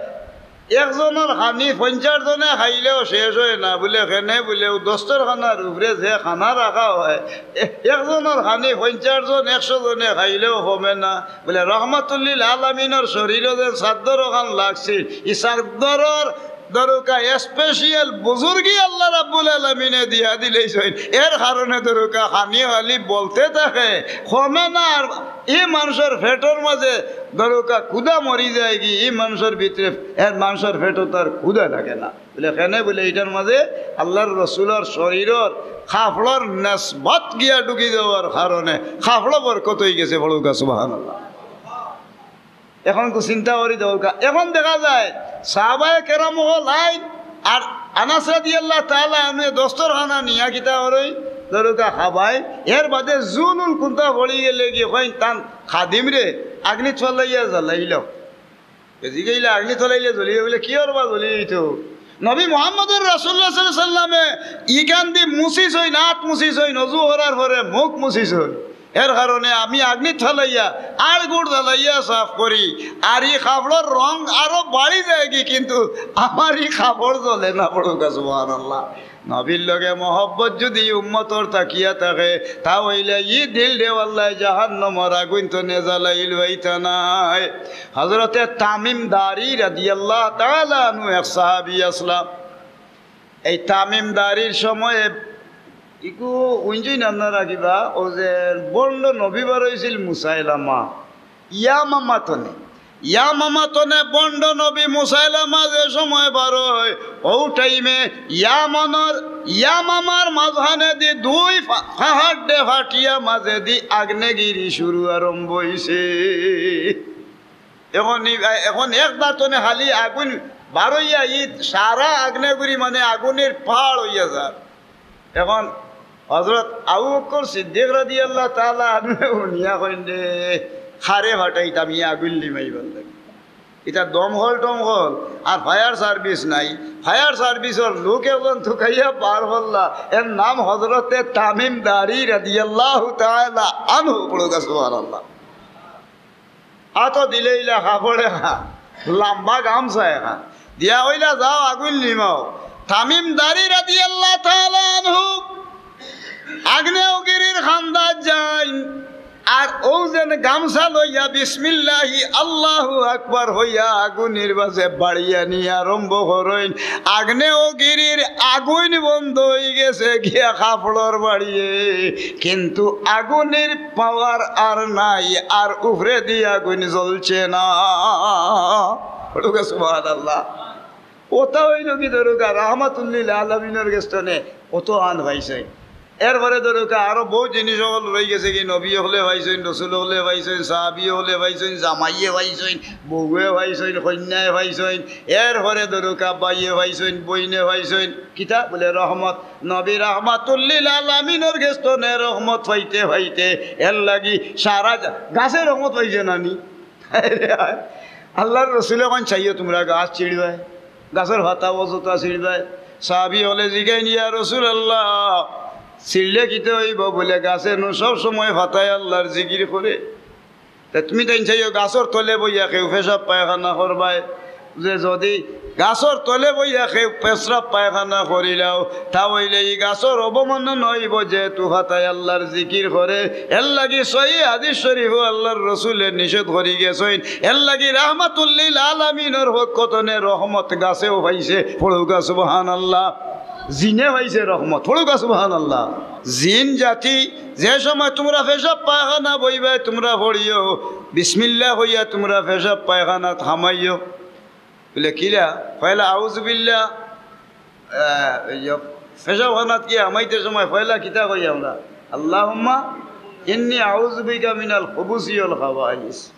একজনর পানি পঞ্চাশ জনে খাইলেও শেষ হয় না। বুলে কেনে? বুলে ও দস্তরখানার উপরে যে খানা রাখা হয়, এ-, একজনর পানি পঞ্চাশ জন, একশো জনে খাইলেও কমে না। বুলে রহমাতুল্লিল আলামিনর শরীরও যেন চাদ্দর ওখান লাগছিল, ই চাদ্দরর দরকা special বুজুর্গি আল্লাহ রাব্বুল আলামিনে দিয়া দিলাইছইন। এর কারণে দরকা পানি খালি বলতে থাকে, কমে না। আর ই মানষর পেটর মাঝে দরকা ক্ষুধা মরি যায়গি, ই মানষর ভিতরে, এর মানষর পেটো তার ক্ষুধা লাগে না। বুলে কেনে? বুলে ইটার মাঝে আল্লাহর রসুলর শরীরর কাপড়র নেসবত গিয়া ঢুকি যাওয়ার কারণে কাপড় বরকত অই গেছে। হড়ুকা সুবহানাল্লাহ। এখন তো চিন্তা করি দরকা। এখন দেখা যায় সাহাবায়ে কেরাম অকল আইন, আর আনাস রাদিয়াল্লাহু তাআলা আনহু দস্তরখানা নিয়া কিতা করইন, দরকা খাবাইন। এর বাদে জুলুল কুন্তা পড়ি গেলেগি কইন তান খাদিমরে, "আগ্নিত ফালাইয়া জ্বালাইলাও।" বেজি গেইলে আগ্নিত ফালাইলে জ্বলি, বুলে, "কিওর বা জ্বলি অইতো?" নবী মুহাম্মদুর রাসূলুল্লাহ সাল্লাল্লাহু আলাইহি ওয়াসাল্লামে ইখান দি মুছিছইন, আত মুছিছইন, অজু করার পরে মুখ মুছিছইন। এর কারণে আমি আগ্নিত ফালাইয়া আর গুড় জ্বালাইয়া সাফ করি। আর ই কাপড়র রং আরো বাড়ি যায়গি, কিন্তু আমার ই কাপড় জ্বলে না। হড়ুকা সুবহানাল্লাহ। নবীর লগে মহব্বত যদি উম্মতর থাকিয়া থাকে, তা অইলে ই দিলরে আল্লায় জাহান্নামর আগুইন তনে জ্বালাইল অইতা নায়। হযরতে তামিম দারি রাদিয়াল্লাহু তাআলা আনহু এক সাহাবী আছলা। এই তামিম দারির সময়ে ইগু উঞ্জুই নান্না রাখিবা, ও যে বন্ড নবী বার অইছিল মুসাইলামা, ইয়ামামা তনে। ইয়ামামা তনে বন্ড নবী মুসাইলামা যে সময় বার অয়, ও টাইমে ইয়ামনর, ইয়ামামার মাঝখানে দি দুই ফা-, ফাহাড় দে ফাটিয়া মাঝে দি আগ্নেয়গিরি শুরু আরম্ভ অইছে। এখন ই-, এখন এক দাঁতনে খালি আগুন বারইয়া ই সারা আগ্নেয়গিরি মানে আগুনের পাহাড় অইয়া যার। এখন হযরত আবু বকর সিদ্দিক রাদিয়াল্লাহু তাআলা আনহু হুনিয়া কইন দে, "কারে ফাটাইতাম ই আগুন লিমাইবার লাগি? ইতা দমকল টমকল আর fire service নাই। Fire service-র লোক একজন তুকাইয়া বার করলা, এর নাম হযরতে তামিম দারি রাদিয়াল্লাহু তাআলা আনহু।" হড়ুকা সুবহানাল্লাহ। আতো দিলাইলা কাপড় এখান, লাম্বা গামছা এখান, দিয়া কইলা, "যাও আগুন লিমাও।" তামিম দারি রাদিয়াল্লাহু তাআলা আনহু আগ্নেয়গিরির খান্দাত যাইন, আর অউ যেন গামছা লইয়া বিসমিল্লাহি আল্লাহু আকবার কইয়া আগুনির মাঝে বাড়িয়া নিয়া আরম্ভ করইন। আগ্নেয়গিরির আগুইন বন্ধ অইগেছে গিয়া কাপড়র বাড়িয়ে, কিন্তু আগুনির পাওয়ার আর নাই, আর উপরেদি আগুইন জ্বলছে না। পড়ুক্কা সুবহানাল্লাহ। অতা অইলো কি দরুকা, রাহমাতুল্লিল আলামিনর গেছ থনে অতখান পাইছইন। এরপরে দরুকা আরো বউত জিনিস অকল রইগেছে গি, নবী অকলে পাইছইন, রসুল অকলে পাইছইন, সাহাবী অকলে পাইছইন, জামাইয়ে পাইছইন, বউয়ে পাইছইন, কইন্যায় পাইছইন, এরপরে দরুকা ভাইয়ে পাইছইন, বইনে পাইছইন। কিতা বুলে? রহমত। নবী রাহমাতুল্লিল আলামিনর গেছ থনে রহমত পাইতে পাইতে এরলাগি সারা জা-, গাছে রহমত পাইছে না নি? আল্লাহর রসুলে কইন, "চাইও তুমরা গাছ ছিড়বায়, গাছর পাতা অযথা ছিড়বায়।" সাহাবী অকলে জিগাইন, "ইয়া রাসূলুল্লাহ, ছিড়লে কিতা অইবো?" বুলে, "গাছে নু সব সময় পাতায় আল্লাহর জিকির করে। তে তুমি তাইন চাইও গাছর তলে বইয়া কেউ পেশাব পায়খানা করবায়।" যে যুদি গাছর তলে বইয়া কেউ পেশাব পায়খানা করিলাও, তা অইলে ই গাছর অবমাননা অইবো, যেহেতু পাতায় আল্লাহর জিকির করে। এরলাগি সহি হাদিস শরীফো আল্লাহর রসুলে নিষেধ করি গেছইন। এরলাগি রাহমাতুল্লিল আলামিনর পক্ষ থনে রহমত গাছেও পাইছে। পড়ুক্কা সুবহানাল্লাহ। জিনে পাইছে রহমত। পড়ুক্কা সুবহানাল্লাহ। জিন জাতি, যে সময় তুমরা পেশাব পায়খানা বইবায়, তুমরা পড়িও, বিসমিল্লাহ কইয়া তুমরা পেশাব পায়খানাত হামাইও। বুলে, "কিলা?" পয়লা আউযুবিল্লাহ, আহ, ইয়ো, পেশাবখানাত গিয়া হামাইতে সময় পয়লা কিতা কই আমরা? "আল্লাহুম্মা ইন্নী আউযু বিকা মিনাল খুবুসি ওয়াল খাবাইস।"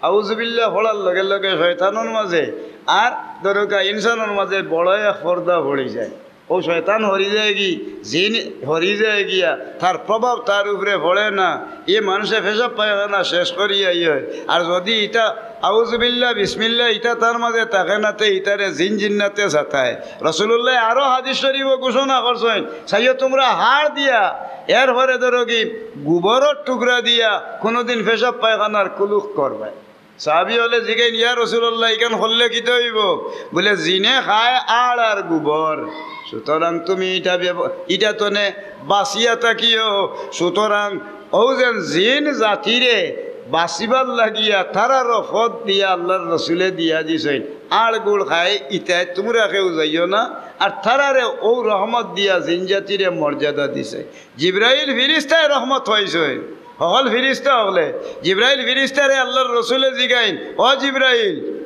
আউযুবিল্লাহ পড়ার লগে লগে শয়তানর মাঝে আর দরুকা ইনসানর মাঝে বড় এক পর্দা পড়ি যায়। অউ শয়তান হরি যায় গি, জিন হরি যায় গিয়া, তার প্রভাব তার উপরে পড়ে না। ই মানষে পেশাব পায়খানা শেষ করিয়া ইয়ে অয়। আর যুদি ইতা আউযুবিল্লাহ, বিসমিল্লাহ, ইতা তার মাঝে থাকে না, তে ইতারে জিন জিন্নাতে সাতায়। রাসূলুল্লায় আরো হাদিস শরীফো ঘোষণা করছইন, "চাইও তুমরা হাড় দিয়া, এরপরে ধরো কি গোবরর টুকরা দিয়া কুনুদিন পেশাব পায়খানার কুলুখ করবায়।" সাহাবী অকলে জিগাইন, "ইয়া রাসূলুল্লাহ, ইখান করলে কিতা অইবো?" বুলে, "জিনে খায় হাড় আর গোবর। সুতরাং তুমি ইটা ব্যব-, ইটা থনে বাঁচিয়া থাকিও।" সুতরাং অউ যেন জিন জাতিরে বাঁচিবার লাগিয়া তারারও পথ দিয়া আল্লাহর রসুলে দিয়া দিছইন। হাড় গোবর খায় ইতায়, তুমরা কেউ যাইও না। আর তারারে অউ রহমত দিয়া জিন জাতিরে মর্যাদা দিছে। জিব্রাইল ফিরিস্তায় রহমত পাইছইন। হকল ফিরিস্তা অকলে। জিব্রাইল ফিরিস্তারে আল্লাহর রসুলে জিগাইন, "ও জিব্রাইল,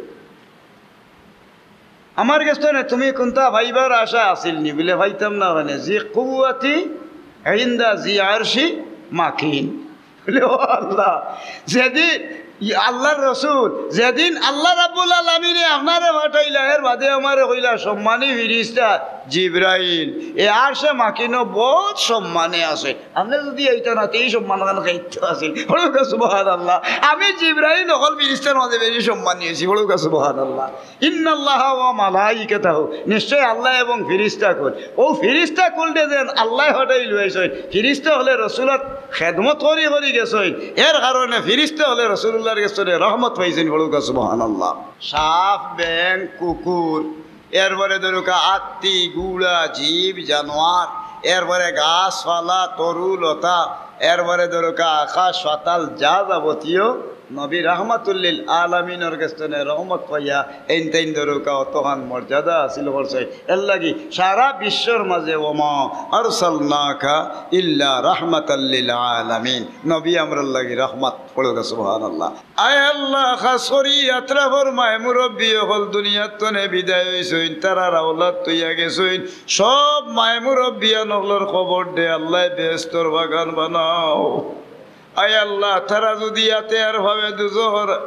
আমার গেছ থনে তুমি কুনতা পাইবার আশা আছিল নি?" বুলে, "পাইতাম না মানে, জি কুওয়াতি ইনদা জি আরশি মাকিন।" বুলে, "ও আল্লাহ, যেদিন, ই আল্লাহর রসুল, যেদিন আল্লাহ রাব্বুল আলামিনে আপনারে পাঠাইলা, এর বাদে আমারে কইলা, 'সম্মানী ফিরিস্তা জিব্রাইল, এ আরশে মাকিনো বউত সম্মানে আছে।' আপনে যুদি আইতা না, তে ই সম্মানখান খাইতো আছিল।" পড়ুক্কা সুবহানাল্লাহ। আমি জিব্রাইল হকল ফিরিস্তার মাঝে বেশি সম্মানী অইছি। পড়ুক্কা সুবহানাল্লাহ। ইন্নাল্লাহা ওয়া মালাইকাতাহু, নিশ্চয় আল্লাহ এবং ফিরিস্তা কুল। অউ ফিরিস্তা কুলরে যেন আল্লায় পাঠাইলাইছইন, ফিরিস্তা অকলে রসুলর খেদমত করি করি গেছইন, এর কারণে ফিরিস্তা অকলে রসুলুল্লাহর গেছ থনে রহমত পাইছইন। পড়ুক্কা সুবহানাল্লাহ। সাপ, ব্যাং, কুকুর, এরপরে দরুকা হাত্তি, ঘুড়া, জিব, জানোয়ার, এরপরে গাছপালা, তরু, লতা, এরপরে দরুকা আকাশ, পাতাল, যা যাবতীয় নবী রাহমাতুল্লিল আলামিনর গেছ থনে রহমত পাইয়া এইন তাইন দরুকা অতখান মর্যাদা হাসিল করছে। এরলাগি সারা বিশ্বর মাঝে ওমা আরসালনাকা ইল্লা রাহমাতাল্লিল আলামিন, নবী আমরার লাগি রহমত। পড়ুক্কা সুবহানাল্লাহ। আয় আল্লাহ, খাস করি আতরাফর মায় মুরব্বি অকল দুনিয়ার তনে বিদায় অইছইন, তারার আওলাদ থইয়া গেছইন, সব মায় মুরব্বিয়ান অকলর কবররে আল্লায় বেহেস্তর বাগান বানাও। আয় আল্লাহ, তারা যুদি ইয়াতে আর ভাবে দুজখর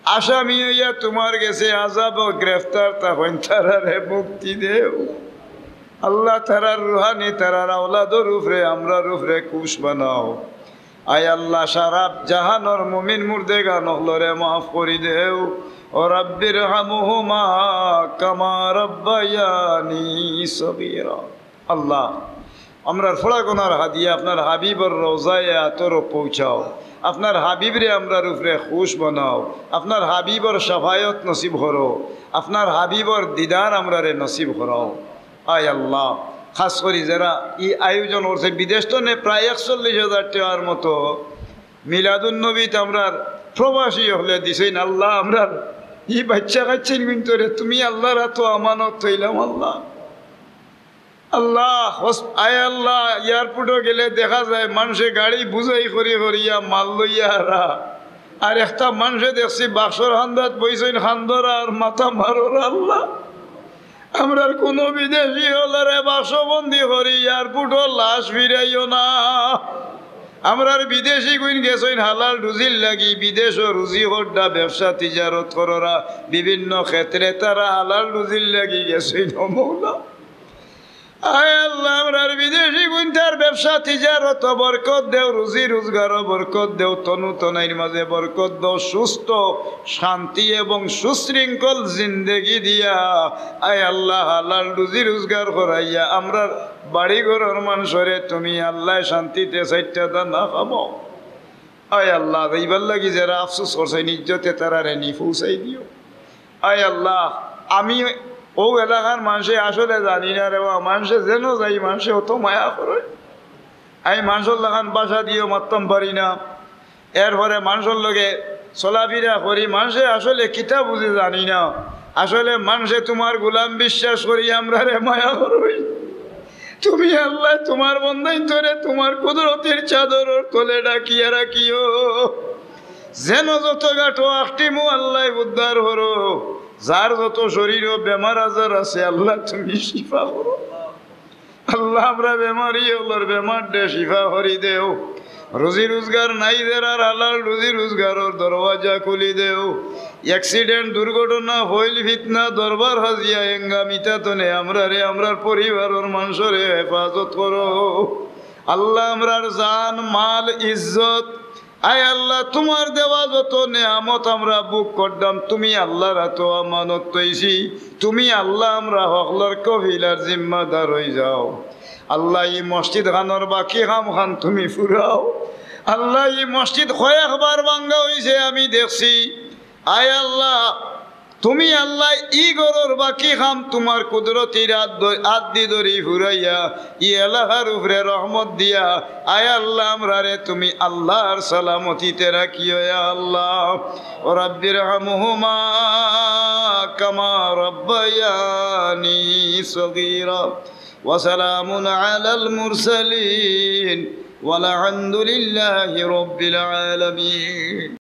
আসামি অইয়া তুমার গেছে আজাবো গ্রেফতার থাকইন, তারারে মুক্তি দেও। আল্লাহ, তারার রুহানি, তারার আওলাদর উপরে, আমরার উপরে খুশ বানাও। আয় আল্লাহ, সারা জাহানর মুমিন মুর্দেগান অকলরে মাফ করি দেও। ও রাব্বির হামুহুমা কামা রাব্বায়ানি সগীরা। আল্লাহ, আমরার ফড়া গুনার হাদিয়া আপনার হাবিবর রওজায়ে আতরো পৌঁছাও। আপনার হাবিবরে আমরার উপরে খুশ বানাও। আপনার হাবিবর শাফায়াত নসিব করো। আপনার হাবিবর দিদার আমরারে নসিব করাও। আয় আল্লাহ, খাছ করি যেরা ই আয়োজন করছে, বিদেশ তনে প্রায় একচল্লিশ হাজার টেকার মতো মিলাদুন নবীত আমরার প্রবাসী অকলে দিছইন। আল্লাহ, আমরার ই বাইচ্চা কাইচ্চাইন গুইন্তরে তুমি আল্লাহর আতো আমানত থইলাম আল্লাহ। আল্লাহ, হস-, আয় আল্লাহ, এয়ারপোর্টো গেলে দেখা যায় মানষে গাড়ি বুঝাই করি করিয়া মাল লইয়া হারা। আর একটা মানষে দেখছি বাক্সর কান্দাত বইছইন, কান্দরা আর মাথা মাররা আল্লাহ। আমরার কুনু বিদেশি অকলরে বাক্সবন্দি করি এয়ারপোর্টো লাশ ফিরাইও না। আমরার বিদেশি গুইন গেছইন হালাল রুজির লাগি, বিদেশো রুজি কররা, ব্যবসা তিজারত কররা, বিভিন্ন ক্ষেত্রে তারা হালাল রুজির লাগি গেছইন। ও মৌলা, আয় আল্লাহ, আমরার বিদেশি গুইনতার ব্যবসা তিজারতো বরকত দেও, রুজি রুজগারো বরকত দেও, তনু তনাইর মাঝে বরকত দেও, সুস্থ, শান্তি এবং সুশৃঙ্খল জিন্দেগি দিয়া, আয় আল্লাহ, হালাল রুজি রুজগার করাইয়া আমরার বাড়ি ঘরর মানষরে তুমি আল্লাহ শান্তিতে চাইরটা দানা খাবাও। আয় আল্লাহ, ইবার লাগি যেরা আফসোস করছইন, ইজ্জতে তারারে নি পৌঁছাই দিও। আয় আল্লাহ, আমি অউ এলাকার মানষে আসলে জানি না রে বা, মানষে যেন যাই, মানষে অত মায়া করে। আমি মানষর লাখান ভাষা দিও মাততাম পারি না, এরপরে মানষর লগে চলাফিরা করি, মানষে আসলে কিতা বুঝে জানি না। আসলে মানষে তুমার গোলাম বিশ্বাস করি আমরারে মায়া করই। তুমি আল্লাহ তুমার বন্দাইন্তরে তুমার কুদরতির চাদরর তলে ঢাকিয়া রাখিও। যেন যত গাটো আখটিমু আল্লাহ উদ্ধার করো। যার যত শরীরো বেমার আজার আছে আল্লাহ তুমি শিফা করো। আল্লাহ, আমরা বেমারি অকলর বেমাররে শিফা করি দেও। রুজি রুজগার নাই যেরার, হালাল রুজি রুজগারর দরওয়াজা খুলি দেও। অ্যাক্সিডেন্ট, দুর্ঘটনা, ফইল ফিতনা, দরবার হাজিয়া, হেঙ্গামিতা তনে আমরারে, আমরার পরিবারর মানষরে হেফাজত করো। আল্লাহ, আমরার জান, মাল, ইজ্জত, আয় আল্লাহ, তুমার দেওয়া যত নেয়ামত আমরা ভোগ করলাম, তুমি আল্লাহর আতো আমানত থইছি। তুমি আল্লাহ, আমরা হকলর কফিলার জিম্মাদার অই যাও। আল্লাহ, ই মসজিদ খানর বাকি কাম খান তুমি ফুরাও। আল্লাহ, ই মসজিদ কয়েকবার ভাঙ্গা অইছে আমি দেখছি। আয় আল্লাহ, তুমি আল্লাহ ই ঘরর বাকি কাম তুমার কুদরতির আত দ-, আত দি ধরি ফুরাইয়া ই এলাকার উপরে রহমত দিয়া, আয় আল্লাহ, আমরারে তুমি আল্লাহর সালামতিতে রাখিও, ইয়া আল্লাহ। ও রাব্বির হামহুমা কামা রাব্বায়ানি সগীরা। ওয়া সালামুন আলাল মুরসালিন। ওয়াল হামদুলিল্লাহি রাব্বিল আলামিন।